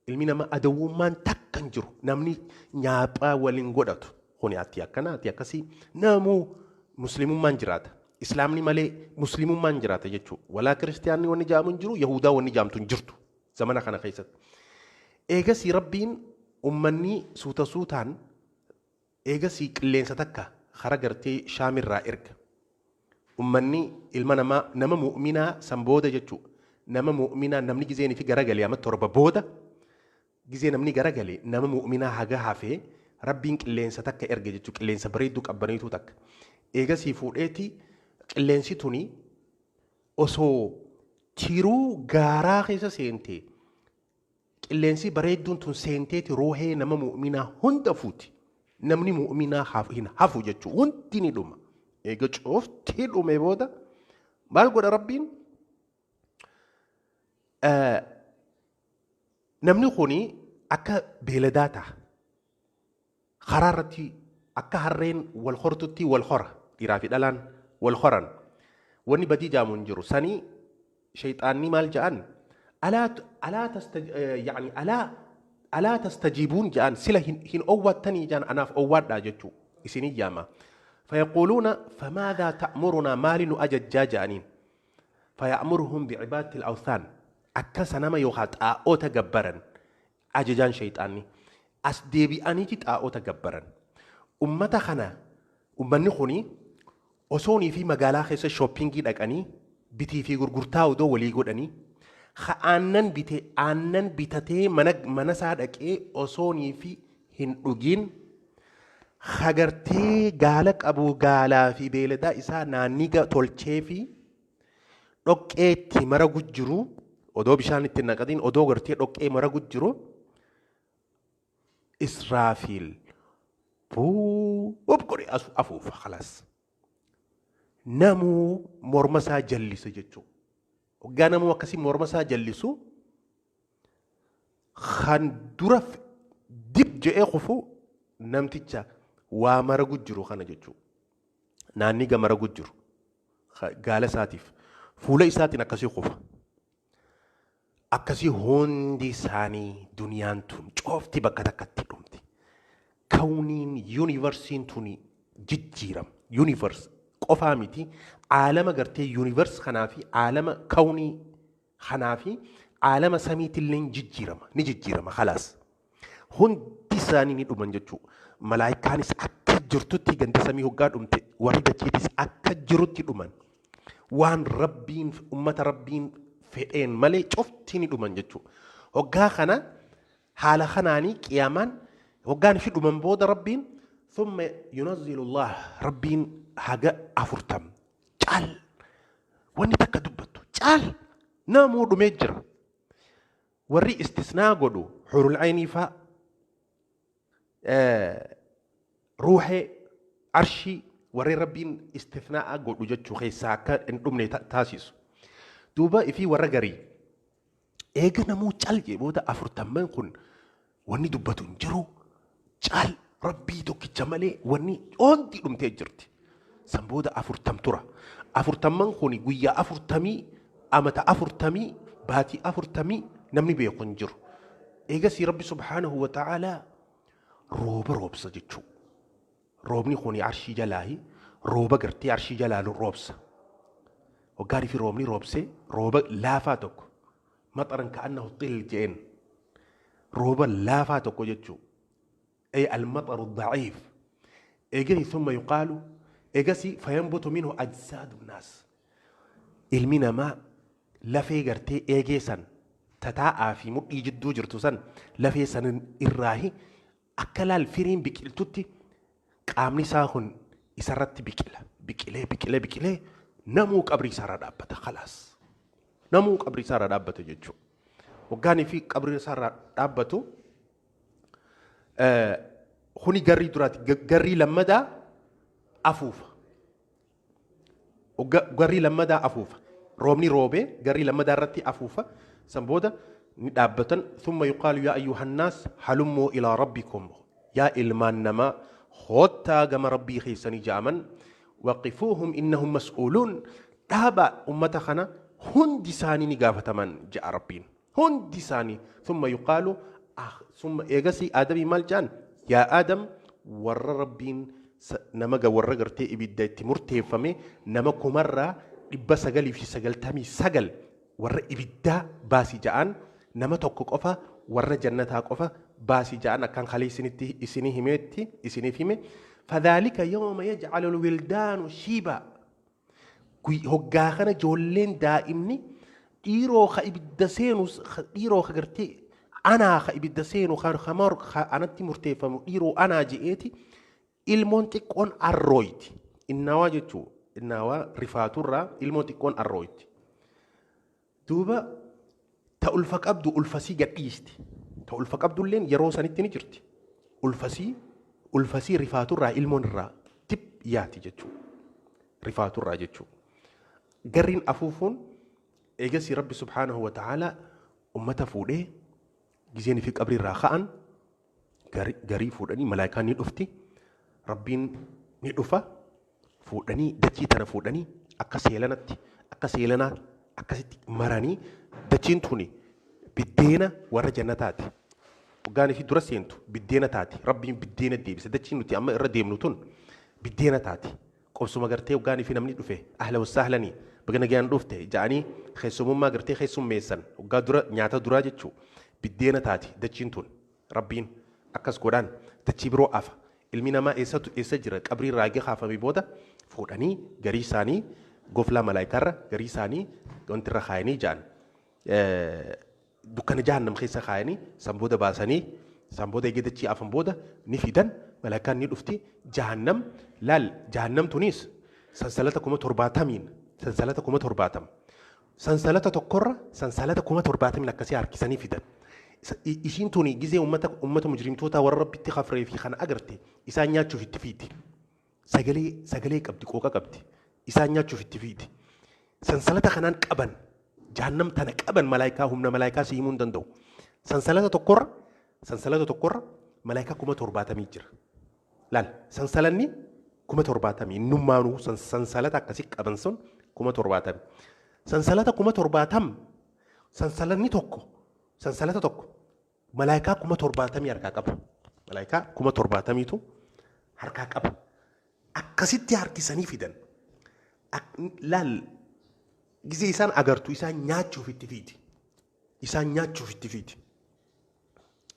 Ilmi namaa adawwummaan takka hin jiru. Namni nyaaphaa waliin godhatu. Kuni ati akkana ati akkasii namuu muslimummaan jiraata. Islaamni malee muslimummaan jiraata jechuudha. Walaa kiristiyaanni wanni jaamu hin jiru, Yahudaa wanni jaamtu hin jirtu zamana kana keessatti. Eegasii Rabbiin ummanni suuta suutaan eegasii qilleensa takka kara gartee Shaamirraa erga. Ummanni ilma namaa nama mu'minaa san booda jechuudha. Nama mu'minaa namni gizeenii fi garagalee amma 7 booda gizee namni garagalee nama mu'minaa haga hafee Rabbiin qilleensa takka erge jechuudha. Qilleensa bareedduu qabbaniitu takka. Eegasii fuudheeti qilleensi tuni osoo tiruu gaaraa keessa seente qilleensi bareedduun tun seenteeti ruuhee nama mu'minaa hunda fuuti. Namni mu'minaa hin hafu jechuudha. Hundi ni dhuma. Eega cufti dhume booda maal godha Rabbiin? Namni kuni akka beeladaa ta'a. Karaa irratti akka harreen wal hortutti wal hora. Dhiiraa fi dhalaan wal horan. Wanni badii jaamu hin jiru. Sanii shayxaanni maal ja'an? Alaa yani alaa tastajiibuun ja'an sila hin owwaattanii ja'an anaaf owwaadhaa jechuu isinii yaama. Fayaquuluuna famaadaa ta'murunaa maali nu ajajjaa ja'aniin. Faya'muruhum bi'ibaadati al-awthaan akka sanama yookaan xaa'oota gabbaran ajajaan shayxaanni. As deebi'aniiti xaa'oota gabbaran. Ummata kana ummanni kuni osoonii fi magaalaa keessa shoppingii dhaqanii bitii fi gurgurtaa odoo walii godhanii ha aannan bite aannan bitatee mana isaa dhaqee osoonii fi hin dhugiin hagartee gaala qabu gaalaa fi beeladaa isaa naanniga tolchee fi dhoqqeetti mara gujjiru odoo bishaan itti naqatiin odoo gartee dhoqqee mara gujjiru Israafiil buub godhe afuufa khalaas. Namuu morma isaa jallisa jechuudha. Hoggaa namuu akkasii morma isaa jallisu kan dura dib je'ee kufu namticha waa mara gujjiru kana jechuudha. Naanniga mara gujjiru gaala isaatiif fuula isaatiin akkasii kufa. Akkasii hundi isaanii duniyaan tun coofti bakka takkatti dhumti. Kawniin yuunivarsiin tuni jijjiirama. Universe qofaa miti aalama gartee universe kanaa fi aalama kawnii kanaa fi aalama samiitillee jijjiirama. Ni jijjiirama khalaas. Hundi isaanii ni dhuman jechuudha. Malaayikaanis akka jirtutti ganda samii hoggaa dhumte warri dachiitis akka jirutti dhuman. Waan Rabbiin ummata Rabbiin fedheen malee cufti ni dhuman jechuudha. Hoggaa kana haala kanaanii qiyaamaan hoggaan fi dhuman booda Rabbiin thumma yunazzilu Allah Rabbiin haga 40 caal wanni takka dubbattu caal namuu dhumee jira. Warri istisnaa godhu hurul aynii faa ruuhee arshii warri Rabbiin istisnaa godhu jechuu keessaa akka hin dhumne taasisu. Duuba ifii warra garii eega namuu cal jee booda 40 kun wanni dubbatu hin jiru cal Rabbii tokkicha malee wanni hundi dhumtee jirti. San booda 40 tura. 40 kun guyyaa 40 amata 40 baatii 40 namni beeku hin jiru. Eegasii Rabbi subhaanahu wa ta'aalaa rooba roobsa jechuu. Roobni kun arshii jalaahi rooba gartee arshii jalaa roobsa. Hoggaan fi roobni roobsee rooba laafaa tokko maxaran ka'annahu xil jeen rooba laafaa tokko jechuu. Ay al-maxaru daciif. Eegasi thumma yuqaalu eegasi fayanbutu minhu ajsaadu naas. Ilmi namaa lafee gartee eegee san tataa'aa fi mudhii jidduu jirtu san lafee san irraahi akka laal firiin biqiltutti qaamni isaa kun isarratti biqila. Biqilee biqilee biqilee namuu qabrii isaarra dhaabbata khalaas. Namuu qabrii isaarra dhaabbata jechuudha. Hoggaanii fi qabrii isaarra dhaabbatu kuni garrii duraati. Garrii lammadaa afuufa. Garrii lammadaa afuufa. Roobni roobee garrii lammadaa irratti afuufa. San booda ni dhaabbatan. Thumma yuqaalu yaa ayyuhannaas halummoo ilaa rabbikum. Yaa ilmaan namaa hoottaa gama Rabbii keessanii ja'aman. Waqifuuhum innahum mas'uuluun. Dhaabaa ummata kana hundi isaanii ni gaafataman ja'a Rabbiin. Hundi isaanii. Thumma yuqaalu thumma eegasii Aadamii maal ja'an? Yaa Aadam warra Rabbiin nama warra gartee ibidda itti murteeffame nama 999,000 warra ibiddaa baasi ja'an nama tokko qofa warra jannataa qofa baasi ja'an akkaan kalee isinitti isinii himeetti isiniif hime. Fadhaalika yawma yaj'alu alwildaanu shiiba. Hoggaa kana ijoolleen daa'imni dhiiroo ka ibidda seenu, dhiiroo ka gartee anaa ka ibidda seenu ka anatti murteeffamu dhiiroo anaa je'eeti ilmoon xiqqoon arrooyti. Innaawaa jechuu innaawaa rifaaturraa ilmoon xiqqoon arrooyti. Duuba ta ulfa qabdu ulfasii gadhiisti. Ta ulfa qabdulleen yeroo sanitti ni jirti. Ulfasii rifaaturraa ilmoon irraa tip yaati jechuudha. Rifaaturraa jechuudha. Garriin afuufuun eegasii Rabbi subhaanahu wa ta'aalaa ummata fuudhee gizeen fi qabri irraa ka'an garii fuudhanii malaayikaan ni dhufti. Rabbiin ni dhufa fuudhanii dachii tana fuudhanii akka seelanatti akka seelanaa akkasitti maranii dachiin tuni biddeena warra jannataati. Hoggaan fi dura seentu biddeena taati. Rabbiin biddeena deebisa. Dachiin nuti amma irra deemnu tun biddeena taati. Qobsuma gartee hoggaan fi namni dhufe ahla wasahlanii baga nagaan dhufte ja'anii keessumummaa gartee keessummeessan hoggaa dura nyaata duraa jechuu biddeena taati dachiin tun. Rabbiin akkas godhaan dachii biroo afa. Ilmi namaa eessatu eessa jira qabrii raagee kaafamee booda fuudhanii garii isaanii goflaa malaayikaarra garii isaanii wanti irra kaayanii ja'an. Dukkana jahannam keessa kaayanii san booda baasanii san booda eegee dachii afan booda ni fidan malaayikaan ni dhufti jahannam laal jahannam tunis sansalata 70,000 sansalata 70,000 sansalata tokkorra sansalata 70,000 akkasii harkisanii fidan. Ishiin tuni gizee ummata mujrimtoota warra Rabbitti kafree fi kana agarte isaan nyaachuuf itti fiiti. Sagalee qabdi, qooqa qabdi. Isaan nyaachuuf itti fiiti. Sansalata kanaan qaban jahannam tana qaban malaayikaa humna malaayikaa si himuu hin danda'u. Sansalata tokkorra malaayikaa 70,000 jira. Laal sansalanni 70,000 innummaanuu sansalata akkasii qaban sun 70,000. Sansalata 70,000 sansalanni tokko sansalata tokko malaayikaa 70,000 harkaa qaba. Malaayikaa 70,000tu harkaa qaba. Akkasitti harkisanii fidan. Laal gizee isaan agartu isaan nyaachuuf itti fiiti. Isaan nyaachuuf itti fiiti.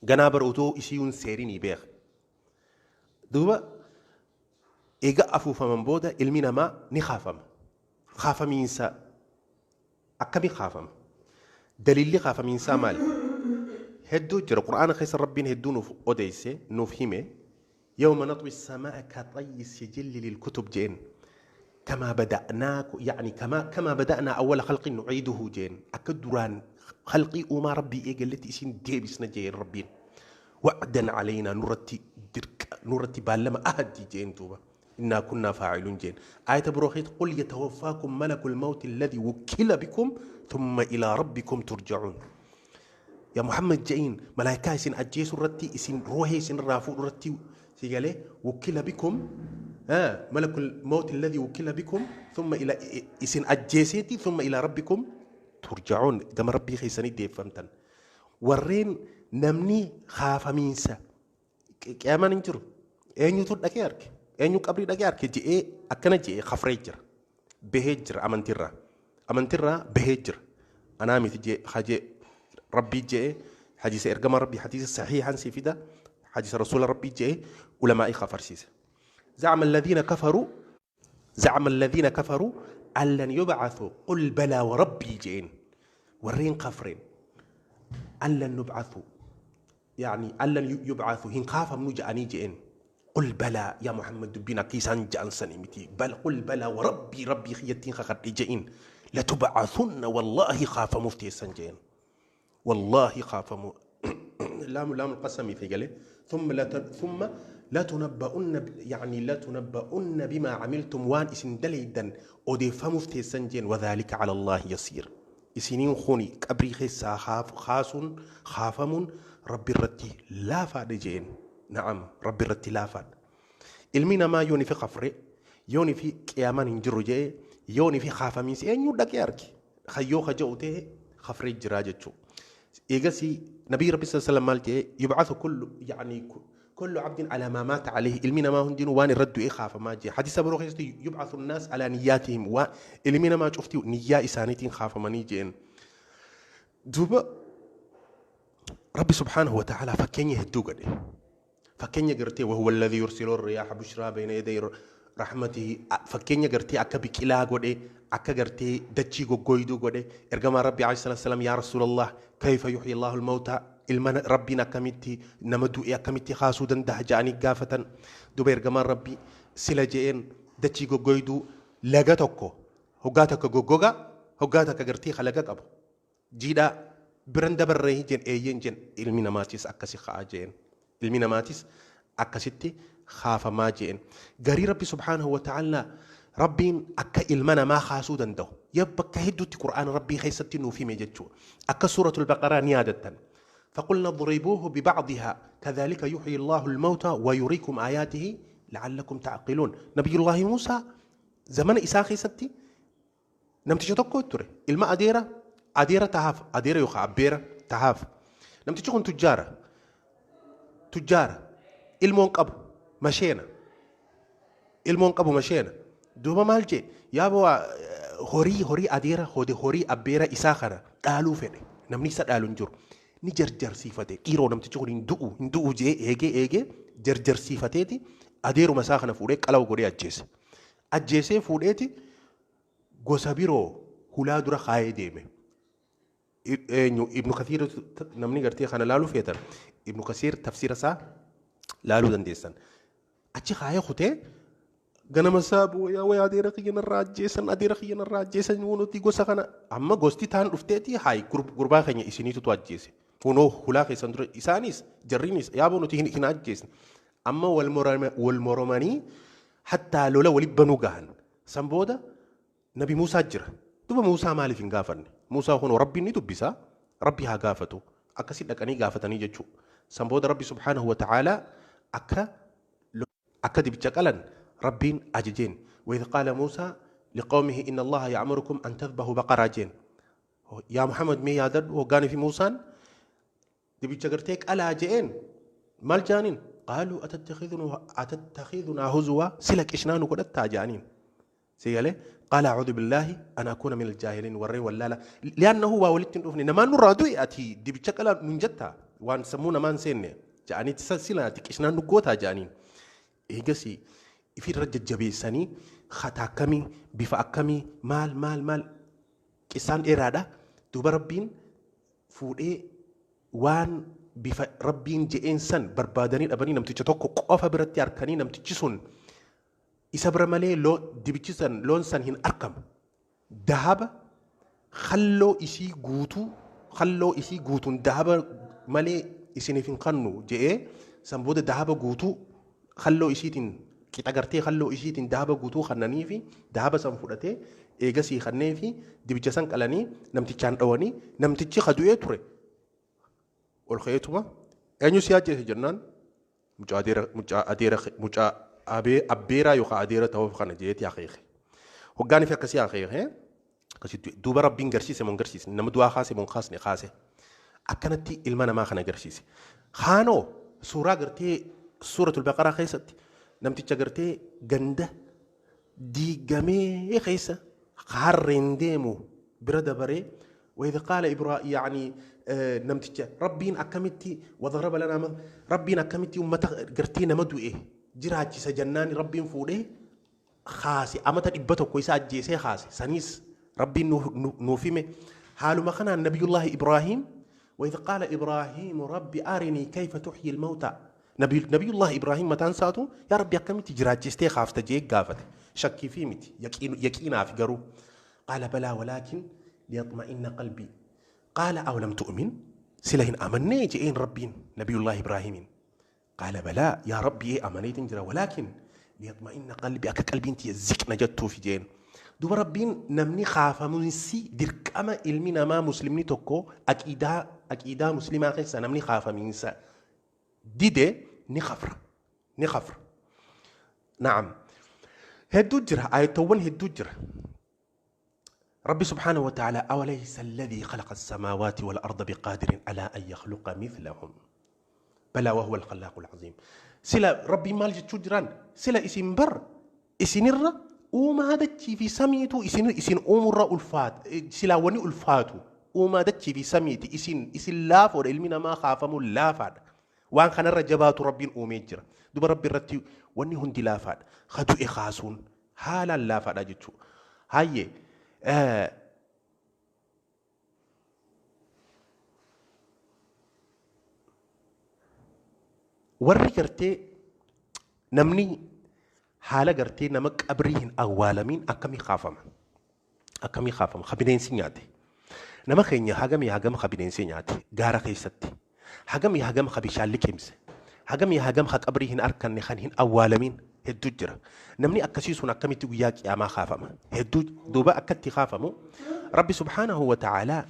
Ganaa bara otoo isiin seerinii beeka. Duuba eega afuufaman booda ilmi namaa ni kaafama. Kaafamiinsa akkamii kaafama? Daliilli kaafamiinsaa maali? Hedduu jira. Qur'aana keessa Rabbiin hedduu nuuf odeesse, nuuf hime. يوم نطوي السماء كطي السجل للكتب جين كما بدأناك يعني كما بدأنا أول خلق نعيده جين أكدران خلقي وما ربي إيه قلت إسين ديبسنا جين ربين وعدا علينا نرتي درك نرتي بالما أهدي جين توبة إنا كنا فاعلون جين. آية بروخيت قل يتوفاكم ملك الموت الذي وكل بكم ثم إلى ربكم ترجعون. يا محمد جين ملائكة إسين أجيس رتي إسين روحي إسين رافو رتي سيقاله وكل بكم ملك الموت الذي وكل بكم ثم إلى إسين أجيسيتي ثم إلى ربكم ترجعون. كما ربي خيساني دي فهمتن ورين نمني خاف مينسا كيما ننجر أين يطول دكيرك أين يقبري دكيرك جي أكنا جي خفريجر بهجر أمنترا بهجر أنا ميت جي خاجي ربي جي حديث إرجام ربي حديث صحيح عن سيفدا حديث رسول ربي جي علماء خفرسيس. زعم الذين كفروا أن لن يبعثوا قل بلى وربي جين ورين كفرين أن لن نبعثوا يعني أن لن يبعثوا هن خاف من جاني جين قل بلى يا محمد بنا كيسان جان سنمتي بل قل بلى وربي ربي خيتين خخر جين لتبعثن والله خاف مفتي سنجين والله خاف لام القسم في قاله ثم لا تنبؤن يعني لا تنبؤن بما عملتم وان اسن دليدا اوديف مفتي سنجين وذلك على الله يسير. اسنين خوني قبري خيسا خاف خاص خافمون ربي الرتي لا فاد جين. نعم ربي الرتي لا فاد. المينا ما يوني في قفري يوني في قيامان انجرو جي يوني في خافمين سي انيو دكياركي خيو خجوته خفري جراجتشو إيجاسي نبي ربي صلى الله عليه وسلم مالتي يبعث كل يعني كل عبد على ما مات عليه. المينا ما هندين وان ردوا إيه خاف ما جي حديث أبو رخيص يبعث الناس على نياتهم والمينا ما شفتي نية إسانتين خاف ما نيجين. دوبا ربي سبحانه وتعالى فكين يهدو قده فكين يقرتي وهو الذي يرسل الرياح بشرى بين يدي رحمته فكين يقرتي أكبك إلا قده Akka gartee dachii goggoyduu godhe ergamaa Rabbii alayhi salaatu wasalaam, yaa Rasuulallah, kayfa yuhyi Allahu al-mawta, ilma Rabbiin akkamitti nama du'e akkamitti kaasuu danda'a ja'anii gaafatan. Duba ergamaan Rabbii sila je'een dachii goggoyduu laga tokko hoggaa takka goggoga, hoggaa takka gartee laga qabu jiidhaa biran dabarree jeen. Eeyyeen jeen. Ilmi namaatis akkasi ka'aa jeen, ilmi namaatis akkasitti kaafamaa jeen. Garii Rabbi subhaanahu wa ta'ala, Rabbiin akka ilma namaa kaasuu danda'u yaa bakka hedduutti Qur'aana Rabbii keessatti nuuf hime jechuudha. Akka Suuratul Baqaraa ni yaadattan: فقلنا اضربوه ببعضها كذلك يحيي الله الموتى ويريكم آياته لعلكم تعقلون. نبي الله موسى زمن isaa keessatti namticha tokko ture, ilma adeera tahaaf, adeera yookaan abbeera tahaaf. Namtichi kun tujjaara, ilmoon qabu, masheena, ilmoon qabu, masheena. Duuba maal jee? Yaa bawaa, horii adeera horii abbeera isaa kana dhaaluu fedhe. Namni isa dhaalu hin jiru. Ni jarjarsiifate. Dhiiroo, namtichi kun hin du'u, hin du'u jee eegee eegee jarjarsiifateeti adeeruma isaa kana fuudhee qalawu godhee ajjeese. Ajjeesee fuudheeti gosa biroo hulaa dura kaayee deeme. Eenyu? Ibnu Kasiir. Namni gartee kana laaluu feetan Ibnu Kasiir tafsiira isaa laaluu dandeessan. Achi kaayee kutee ganama isaa booyaa, "Wayi adeera kiyya narraa ajjeesan, adeera kiyya narraa ajjeesan." Nuti gosa kana amma gosti taan dhufteeti, "Hayi, gurbaa keenya isiniitutu ajjeese, kunoo hulaa keessan dura." Isaanis jarriinis, "Yaaboo, nuti hin ajjeesne." Amma wal moromanii hattaa lola walitti banuu gahan. San booda Nabi Muusaa jira. Duba Muusaa maaliif hin gaafanne? Muusaa kunoo Rabbiin ni dubbisa, Rabbi haa gaafatu. Akkasi dhaqanii gaafatanii jechuudha. San booda Rabbi subhaanahu wa ta'aalaa akka dibicha qalan Rabbiin ajajeen. وإذ قال موسى لقومه إن الله يأمركم أن تذبحوا بقرة jeen. Yaa Muhammad, mee yaadadhu hoggaanii fi Muusaan dibicha gartee qalaa je'een maal jaaniin? قالوا أتتخذنا هزوا, sila qishnaa nu godhattaa jaaniin. Sigalee قال أعوذ بالله أن أكون من الجاهلين, warreen wallaala, لأنه waa walitti hin dhufne, namaan nurraa du'e ati dibicha qalaa nun jettaa, waan sammuu namaan seenne ja'anii, sila ati qishnaan nu gootaa ja'aniin. Eegasii ifirra jajjabeessanii hataa akkamii, bifa akkamii, maal maal maal, qissaan dheeraadha. Duuba Rabbiin fuudhee waan bifa Rabbiin je'een san barbaadanii dhabanii namticha tokko qofa biratti harkanii, namtichi sun isa bira malee dibichi san, loon san hin argamu. Dahaba halloo isii guutuu, halloo isii guutuun dahaba malee isiniif hin kannu je'ee, san booda dahaba guutuu halloo isiitiin qixa gartee halloo isiitiin dahaba guutuu kannanii fi dahaba san fudhatee eegasii kannee fi dibicha san qalanii namtichaan dhawanii. Namtichi kadu'ee ture ol ka'eetuma, "Eenyu si ajjeese?" jennaan, "Mucaa adeera, mucaa adeera, mucaa abbeeraa yookaan adeera ta'uuf kana" jeeti akeeke. Hoggaan fi akkasii akeeke akkasitti. Duuba Rabbiin garsiise moo hin garsiisne? Nama du'aa kaase moo hin kaasne? Kaase. Akkanatti ilma namaa kana garsiise. Haanoo suuraa gartee Suuratul Baqaraa keessatti namticha gartee ganda diigamee keessa harreen deemu bira dabaree, وإذ قال إبراهيم, يعني namticha Rabbiin akkamitti وضرب لنا Rabbiin akkamitti ummata gartee nama du'e jiraachisa jennaan, Rabbiin fuudhee kaase. Amata 100 isa ajjeesee kaase. Saniis Rabbiin nuuf hime. Haaluma kanaan Nabiyullaahi Ibraahim, وإذ قال إبراهيم رب أرني كيف تحيي الموتى. Nabiyullahi Ibraahim mataan isaatu, "Yaa Rabbi, akkamitti jiraachistee kaafta?" jee gaafate. Shakkii fi miti, yaqiinaaf garuu. قال بلى ولكن ليطمئن قلبي. قال أولم تؤمن, sila hin amannee je'een Rabbiin Nabiyullahi Ibraahimiin. قال بلى yaa Rabbi, ee amaneetin jira, ولكن ليطمئن قلبي, akka qalbiin tiyya ziqna jettuufi jeen. Duba Rabbiin namni kaafamuunsi dirqama. Ilmi namaa muslimni tokko aqiidaa muslimaa keessa namni kaafamiinsa dide ni kafra, ni kafra. Na'am, hedduu jira, ayatowwan hedduu jira. ربي سبحانه وتعالى: أوليس الذي خلق السماوات والأرض بقادر على أن يخلق مثلهم بلى وهو الخلاق العظيم. Sila Rabbi maal jechuu jiraan? Sila isin bar isinirra uumaa dachii fi samiitu isin uumurra ulfaat, silaa wani ulfaatu uumaa dachii fi samiiti, isin laafoodha. Ilmi namaa kaafamu laafaadha. Waan kanarra jabaatu Rabbiin uumee jira. Duba Rabbi irratti wanni hundi laafaadha. Ka du'e kaasuun haalaan laafaadha jechuudha. Hayyee. Warri gartee namni haala gartee nama qabrii hin awwaalamiin akkamii kaafama? Akkamii kaafama? Ka bineensi nyaate. Nama keenya hagamii hagam ka bineensi nyaate gaara keessatti. Hagamii hagam ka bishaan liqimse. Hagamii hagam ka qabrii hin arkanne kan hin awwaalamiin hedduu jira. Namni akkasii sun akkamitti guyyaa qiyaamaa kaafama? Hedduu duuba akkatti kaafamu Rabbi subhaanahu wa ta'aalaa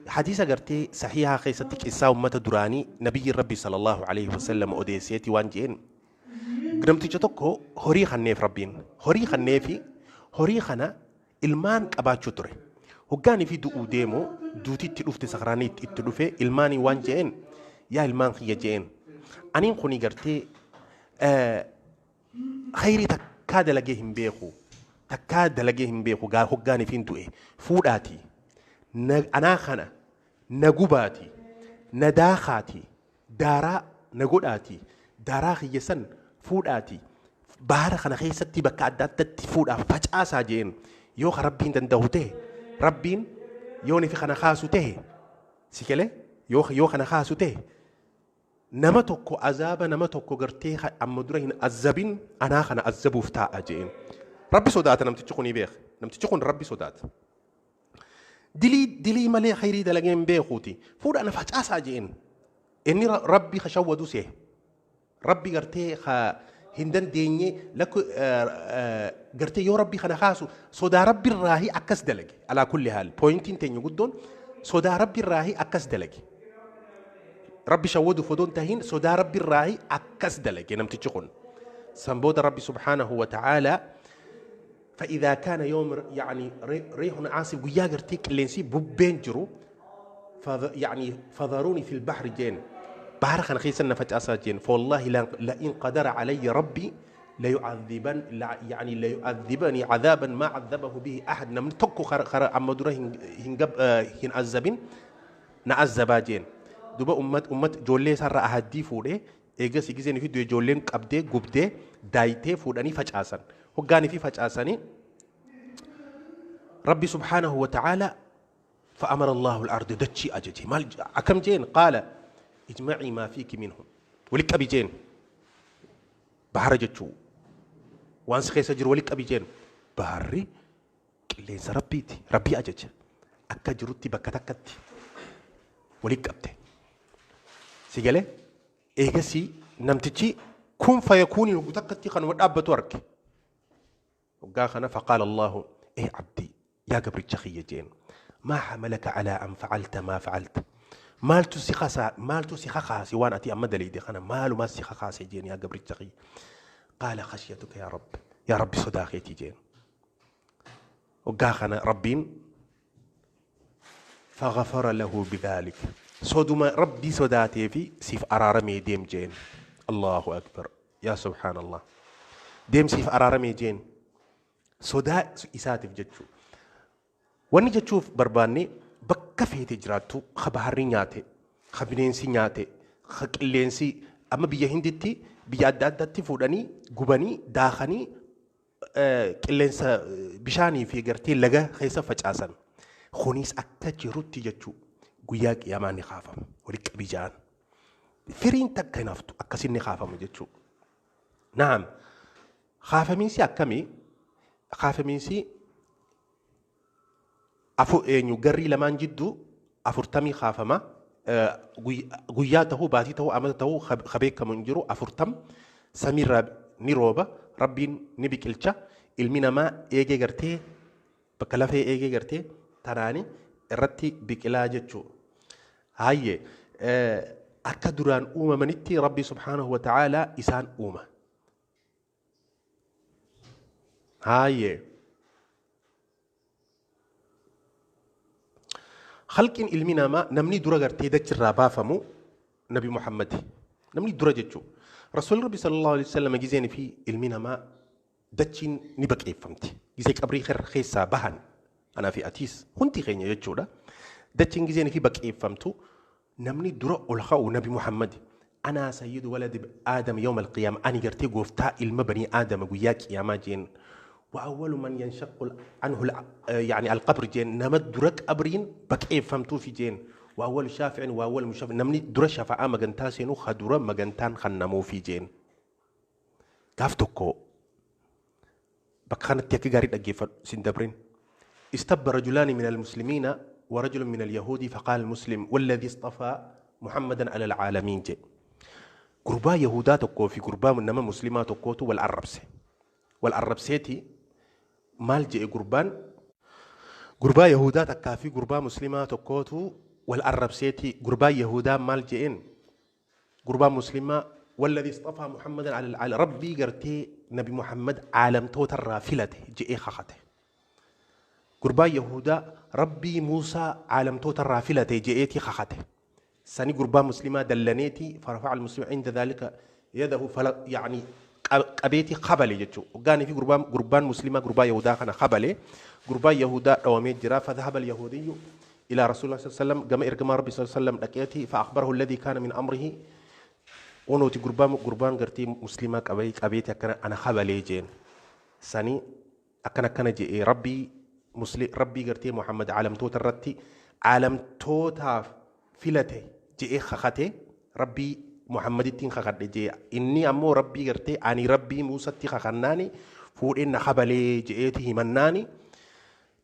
hadiisa gartee sahihaa keessatti qissaa ummata duraanii nabiyyi Rabbi sallallahu alaihi wasallam odeesseeti waan je'een namticha tokko horii kanneef Rabbiin horii kanneefi horii kana ilmaan qabaachuu ture. Hoggaanii fi du'uu deemu duuti itti dhufte sakraanii itti dhufe ilmaanii waan je'een yaa ilmaan kiyya je'een aniin kuni gartee khayrii takkaa dalagee hin beeku takkaa dalagee hin beeku gaa hoggaanii fi du'e fuudhaati anaa kana na gubaati na daakaati daaraa na godhaati daaraa kiyya san fuudhaati baara kana keessatti bakka adda addatti fuudhaaf facaasaa jeen yoo ka Rabbiin danda'u ta'e Rabbiin yoo nifi kana kaasu ta'e si galee yoo kana kaasu ta'e nama tokko azaaba nama tokko gartee amma dura hin azabin anaa kana azabuuf taa'a jeen. Rabbi sodaata namtichi kun beeka. Namtichi kun Rabbi sodaata. Dilii dilii malee khayrii dalagee hin beekuuti. Fuudha na facaasaa jeen. Inni Rabbi kashawwadu see. Rabbi gartee hin dandeenye lakku gartee yoo Rabbi kana kaasu sodaa Rabbi irraahi akkas dalage. Alaa kulli haal pooyintiin teenya guddoon sodaa Rabbi irraahi akkas dalage. Rabbi shawwaduuf odoo hin tahin sodaa Rabbi irraahi akkas dalage namtichi kun. San booda Rabbi subhaanahu wa ta'aalaa فإذا كان يوم يعني ريح عاصف guyyaa gartee qilleensi bubbeen jiru يعني فذروني في البحر جين بحر خنا خيسن نفجأسا جين فوالله لئن قدر علي ربي ليعذبن يعني ليعذبني عذابا ما عذبه به أحد نمن tokko خر أما dura hin hin azabin na azabaa jeen. Duba ummat ijoollee isaarraa ahaddii fuudhee eegas gizeen fi ijoolleen qabdee gubdee daayitee fuudhanii facaasan. Hoggaanii fi facaasanii Rabbi subhaanahu wa ta'ala فأمر الله الأرض دتشي أججي مال أكم جين قال اجمعي ما فيك منهم ولك أبي جين بحر جتشو وانس خيس أجر ولك أبي جين بحري قلين ربيتي ربي أجج أكا جروتي بكتكتي ولك أبتي سيجالي إيجاسي نمتشي كن فيكون يقتكتي خن ودابة ورك وقاخنا فقال الله إيه عبدي يا قبر الشخية جين ما حملك على أن فعلت ما فعلت مالتو سيخاسا مالتو سيخاسي وان أتي أما دليدي خنا مالو ما سيخاسي جين يا قبر الشخية قال خشيتك يا رب يا رب صداقتي جين وقاخنا ربين فغفر له بذلك صدما ربي صداتي في سيف أرارمي ديم جين الله أكبر يا سبحان الله ديم سيف أرارمي جين sodaa isaatiif jechuu. Wanni jechuuf barbaanne bakka feete jiraattu ka baharri nyaate, ka bineensi nyaate, ka qilleensi amma biyya Hinditti biyya adda addaatti fuudhanii gubanii daakanii qilleensa bishaanii fi gartee laga keessa facaasan. Kunis akka jirutti jechuu guyyaa qiyaamaa ni kaafama walitti qabii ja'an. Firiin takka hin haftu akkasiin ni kaafama jechuu. Naam kaafamiinsi akkamii? Kaafamiinsi eenyu garrii lamaan jidduu 40 kaafama guyyaa tahuu baatii tahuu amata tahuu ka beekamu hin jiru 40 samiirraa ni rooba Rabbiin ni biqilcha ilmi namaa eegee gartee bakka lafee eegee gartee tanaani irratti biqilaa jechuu. Hayyee akka duraan uumamanitti Rabbi subhaanahu wa ta'aalaa isaan uuma. Hayyee Khalqiin ilmi namaa namni dura gartee dachirraa baafamu Nabi Muhammad. Namni dura jechuu. Rasuulli Rabbi sallallahu alaihi wasallam gizeen fi ilmi namaa dachiin ni baqeeffamti. Gizee qabrii keessaa bahan anaa fi atiis hundi keenya jechuudha. Dachiin gizeen fi baqeeffamtu namni dura ol ka'u Nabi Muhammad. Anaa sayyidu waladi Aadam yawma alqiyaama ani gartee gooftaa ilma banii Aadama guyyaa qiyaamaa jeen. وأول من ينشق عنه يعني القبر جين نما درك قبرين بكيفمتو في جين وأول شافع وأول مشافع نمني در شفاعة مجنتا سينو خدورة مجنتان خنمو في جين كافتكو بكانت تيكي غاري أجيف سندبرين استب رجلان من المسلمين ورجل من اليهود فقال المسلم والذي اصطفى محمدا على العالمين جي قربا يهودا تكو في قربا من نما مسلمات تكوتو والعربسي والعربسيتي مال جي قربان قربا يهودا تكافي قربا مسلمة تكوتو والعربسيتي قربا يهودا مال جئين قربا مسلمة والذي اصطفى محمدا على العالم ربي قرتي نبي محمد عالم توتر رافلته جئ خخته قربا يهودا ربي موسى عالم توتر رافلته جئتي خخته سني قربا مسلمة دلنيتي فرفع المسلم عند ذلك يده فلا يعني قبيتي خبلي جتشو وقاني في قربان مسلمة قربا يهودا خنا خبلي قربا يهودا دوامي جرا فذهب اليهودي إلى رسول الله صلى الله عليه وسلم قام إرجما ربي صلى الله عليه وسلم لقيته فأخبره الذي كان من أمره ونوتي قربان قرتي مسلمة قبيتي أنا خبلي جين سني أكن كان جي ربي مسلم ربي قرتي محمد عالم توتر رتي عالم توتا فلته جي خخته ربي محمد التين خخد جي إني أمو ربي قرتي أني ربي موسى تي خخناني فور إن خبلي جئته مناني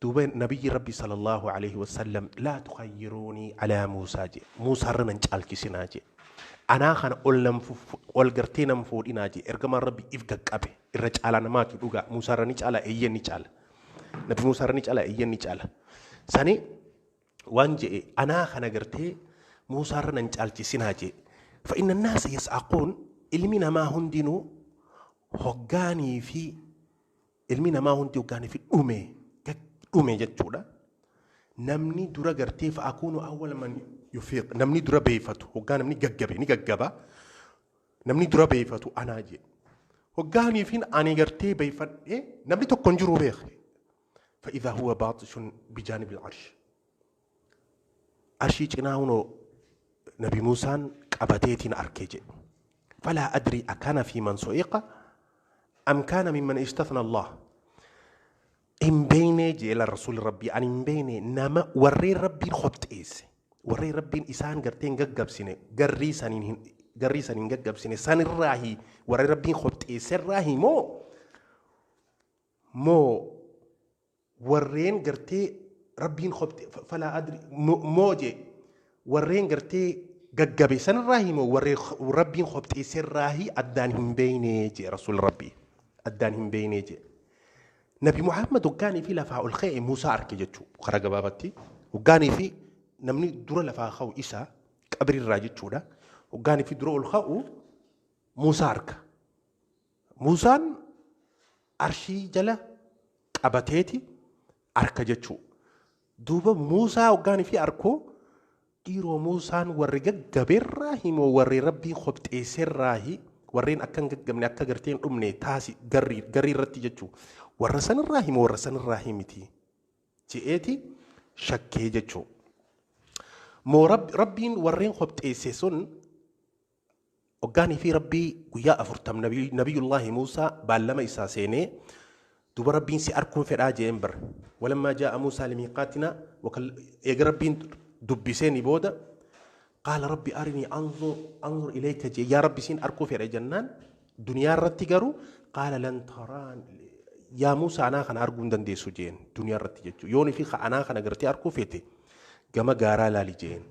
دوبين نبي ربي صلى الله عليه وسلم لا تخيروني على موسى جي موسى رنج الكسناجي أنا خان أول قرتي نمفور إناجي إرجما ربي إفقك أبي إرج على نمات دوغا موسى رنج على إيه نج على نبي موسى رنج على إيه نج على سني وانجي أنا خان قرتي موسى رنج الكسناجي فإن الناس يسعقون إلمنا ما هندنو هجاني في إلمنا ما هندي هجاني في أمي جتشودا نمني درا قرتي فأكون أول من يفيق نمني درا بيفتو هجان نمني ججبي نججبا نمني درا بيفتو أنا جي هجاني فين أنا قرتي بيفت إيه نمني تكونجرو بيخ فإذا هو باطش بجانب العرش عرشي جناهونو نبي موسى قبتيتين أركيجي فلا أدري أكان في من سئق أم كان ممن استثنى الله إن بيني جيل الرسول ربي أن إن بيني نما وري ربي خبت إيس وري ربي إسان قرتين قجب سنة قري سنين قري سنين قجب سنة سن الراهي وري ربي خبت إيس الراهي مو ورين قرتي ربي خبت فلا أدري موجي ورين قرتي قجبي سن الراهي مو وري ربي خبت إيس الراهي أدانهم بيني جي رسول ربي أدانهم بيني جي نبي محمد وكان في لفاء الخيء موسى أركي خرج بابتي وكان في نمني دور لفاء خو إسا قبر الراجل شودا وكان في دور الخو موسى أرك موسى أرشي جلا قبتيتي أركي جتشو دوبا موسى وكان في أركو إيرو موسى ورجع جبر راهي وري ربي خبت إسر راهي ورين أكن جمن أكجرتين أمني تاسي جري جري رتي جتشو ورسن الراهيم ورسن الراهيمتي جئتي شكي جتشو مو رب ربين ورين خبت إيسيسون وقاني في ربي ويا أفرتم نبي الله موسى بالما إساسيني دوب ربين سي أركون في راجي إمبر ولما جاء موسى لميقاتنا وكل ربين دبسيني بودا قال ربي أرني أنظر إليك جي يا ربي سين أركو في جنان دنيا رتي قال لن تران يا موسى أنا خن أرجو دندي سجين دنيا رتي جتشو يوني في أنا خن أقرتي أركو فيتي جما جارا لالي جين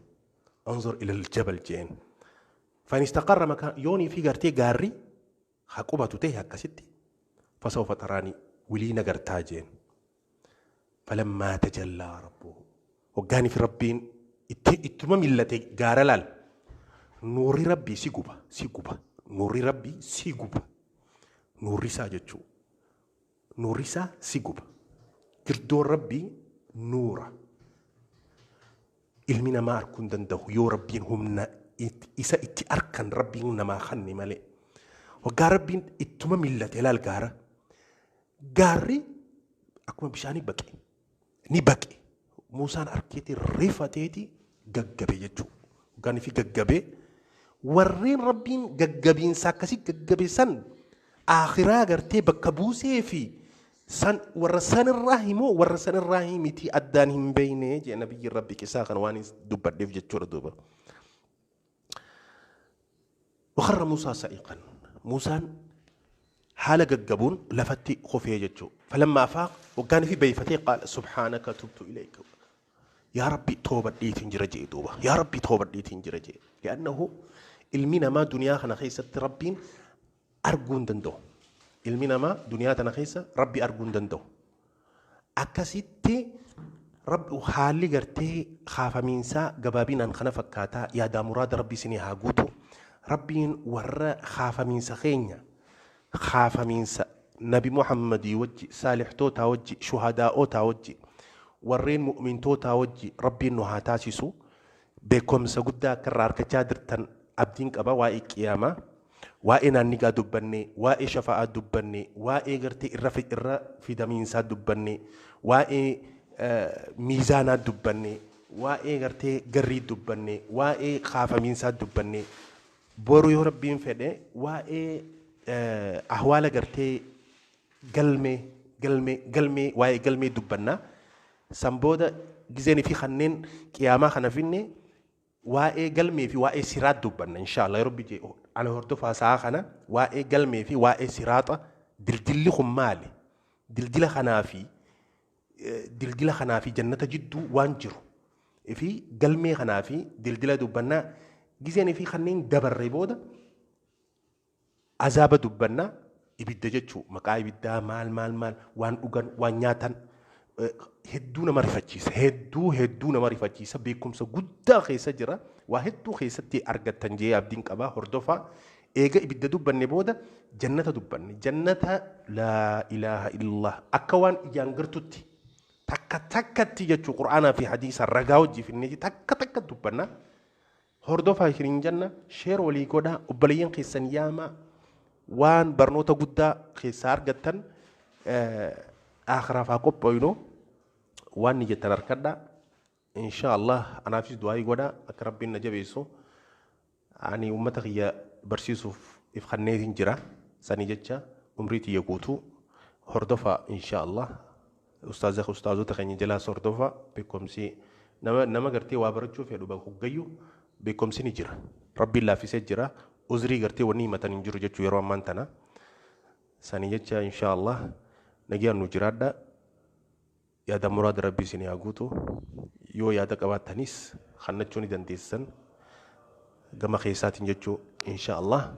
انظر إلى الجبل جين فإن استقر مكان يوني في قرتي جاري حقوبة تيه كستي فسوف تراني ولي نقرتا جين فلما تجلى ربه وقاني في ربين اتمام التي جارا لال نوري ربي سيقوبة سيقوبة نوري ربي سيقوبة نوري ساجتشو نوريسا سيقوب كردو ربي نورا إلمنا ما أركون دنده يو ربي همنا إسا إتي أركن ربي ما خني مالي وقا ربي إتما ملة إلال قارة قاري أكما بشاني بكي نبكي موسى أركيتي ريفاتيتي ققبي يجو وقاني في ققبي ورين ربين ققبين ساكسي ققبي سن آخرا قرتي بكبوسي في San warra sanirraa himoo warra sanirraa himiti addaan hin beeyne jee nabiyyi Rabbi qisaa kana waan dubbadheef jechuudha duuba. وخر موسى صعقا موسى haala gaggabuun lafatti kufee jechuu. فلما أفاق waggaan fi beeyfatee قال سبحانك تبت إليك yaa Rabbi toobadheetiin jira jee duuba. Yaa Rabbi toobadheetiin jira jee. لأنه ilmi namaa duniyaa kana keessatti Rabbiin arguu hin danda'u. Ilmi namaa duniyaa tana keessa Rabbi arguu hin danda'u. Akkasitti Rabbi haalli gartee kaafamiinsaa gabaabinaan kana fakkaataa. Yaadaa muraada Rabbi isinii haa guutu. Rabbiin warra kaafamiinsa keenya kaafamiinsa Nabi Muhammadii wajji, saalixtootaa wajji, shuhadaa'otaa wajji, warreen mu'mintootaa wajji Rabbiin nu haa taasisu. Beekumsa guddaa akka irraa argachaa jirtan abdiin qaba. Waa'ee qiyaamaa, waa'ee naannigaa dubbanne, waa'ee shafa'aa dubbanne, waa'ee gartee irra fidamiinsaa dubbanne, waa'ee miizaanaa dubbanne, waa'ee gartee garrii dubbanne, waa'ee kaafamiinsaa dubbanne. Boru yoo Rabbiin fedhe waa'ee ahwaala gartee galmee galmee galmee waa'ee galmee dubbannaa. San booda gizeen fi kanneen qiyaamaa kana finne waa'ee galmee fi waa'ee siraat dubbanna inshallah. Rabbi jee ana hordofaa sa'a kana waa'ee galmee fi waa'ee siraaxa. Dildilli kun maali? Dildila kanaa fi dildila kanaa fi jannata jidduu waan jiru fi galmee kanaa fi dildila dubbannaa. Gizeen fi kanneen dabarre booda azaaba dubbannaa, ibidda jechuu, maqaa ibiddaa maal maal maal, waan dhugan, waan nyaatan hedduu nama rifachiisa, hedduu hedduu nama rifachiisa. Beekumsa guddaa keessa jira, waa hedduu keessatti argattan jee abdiin qabaa. Hordofaa. Eega ibidda dubbanne booda jannata dubbanne. Jannata laa ilaaha illallah akka waan ijaan gartutti takka takkatti jechuu Qur'aanaa fi hadiisa ragaa hojii finneeti takka takka dubbanna. Hordofaa isiniin janna. Share walii godhaa, obboleeyyan keessan yaamaa. Waan barnoota guddaa keessaa argattan. Akhiraaf haa qophooynu. Waan ni jettan harkadhaa. Insha Allah anaafis du'aayii godhaa akka Rabbiin na jabeessu. Ani ummata kiyya barsiisuuf if kanneetiin jira. Sanii jecha umrii tiyya guutuu hordofaa insha Allah. Ustaazota keenya jalaas hordofaa. Beekumsi nama gartee waa barachuu fedhu bakka hoggayyuu beekumsi ni jira. Rabbiin laaffisee jira. Uzrii gartee wanni himatan hin jiru jechuu yeroo ammaan tana. Sanii jecha insha Allah nagaan nu jiraadha. Yaada muraada Rabbi isinii haa guutu. Yoo yaada qabaattanis kannachuu ni dandeessan gama keessaatiin jechuu insha Allah.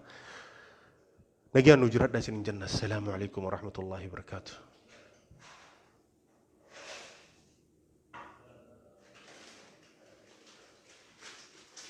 Nagaan nu jiraadha isinin jenna. Assalaamu alaikum warahmatullahi wabarakaatuh.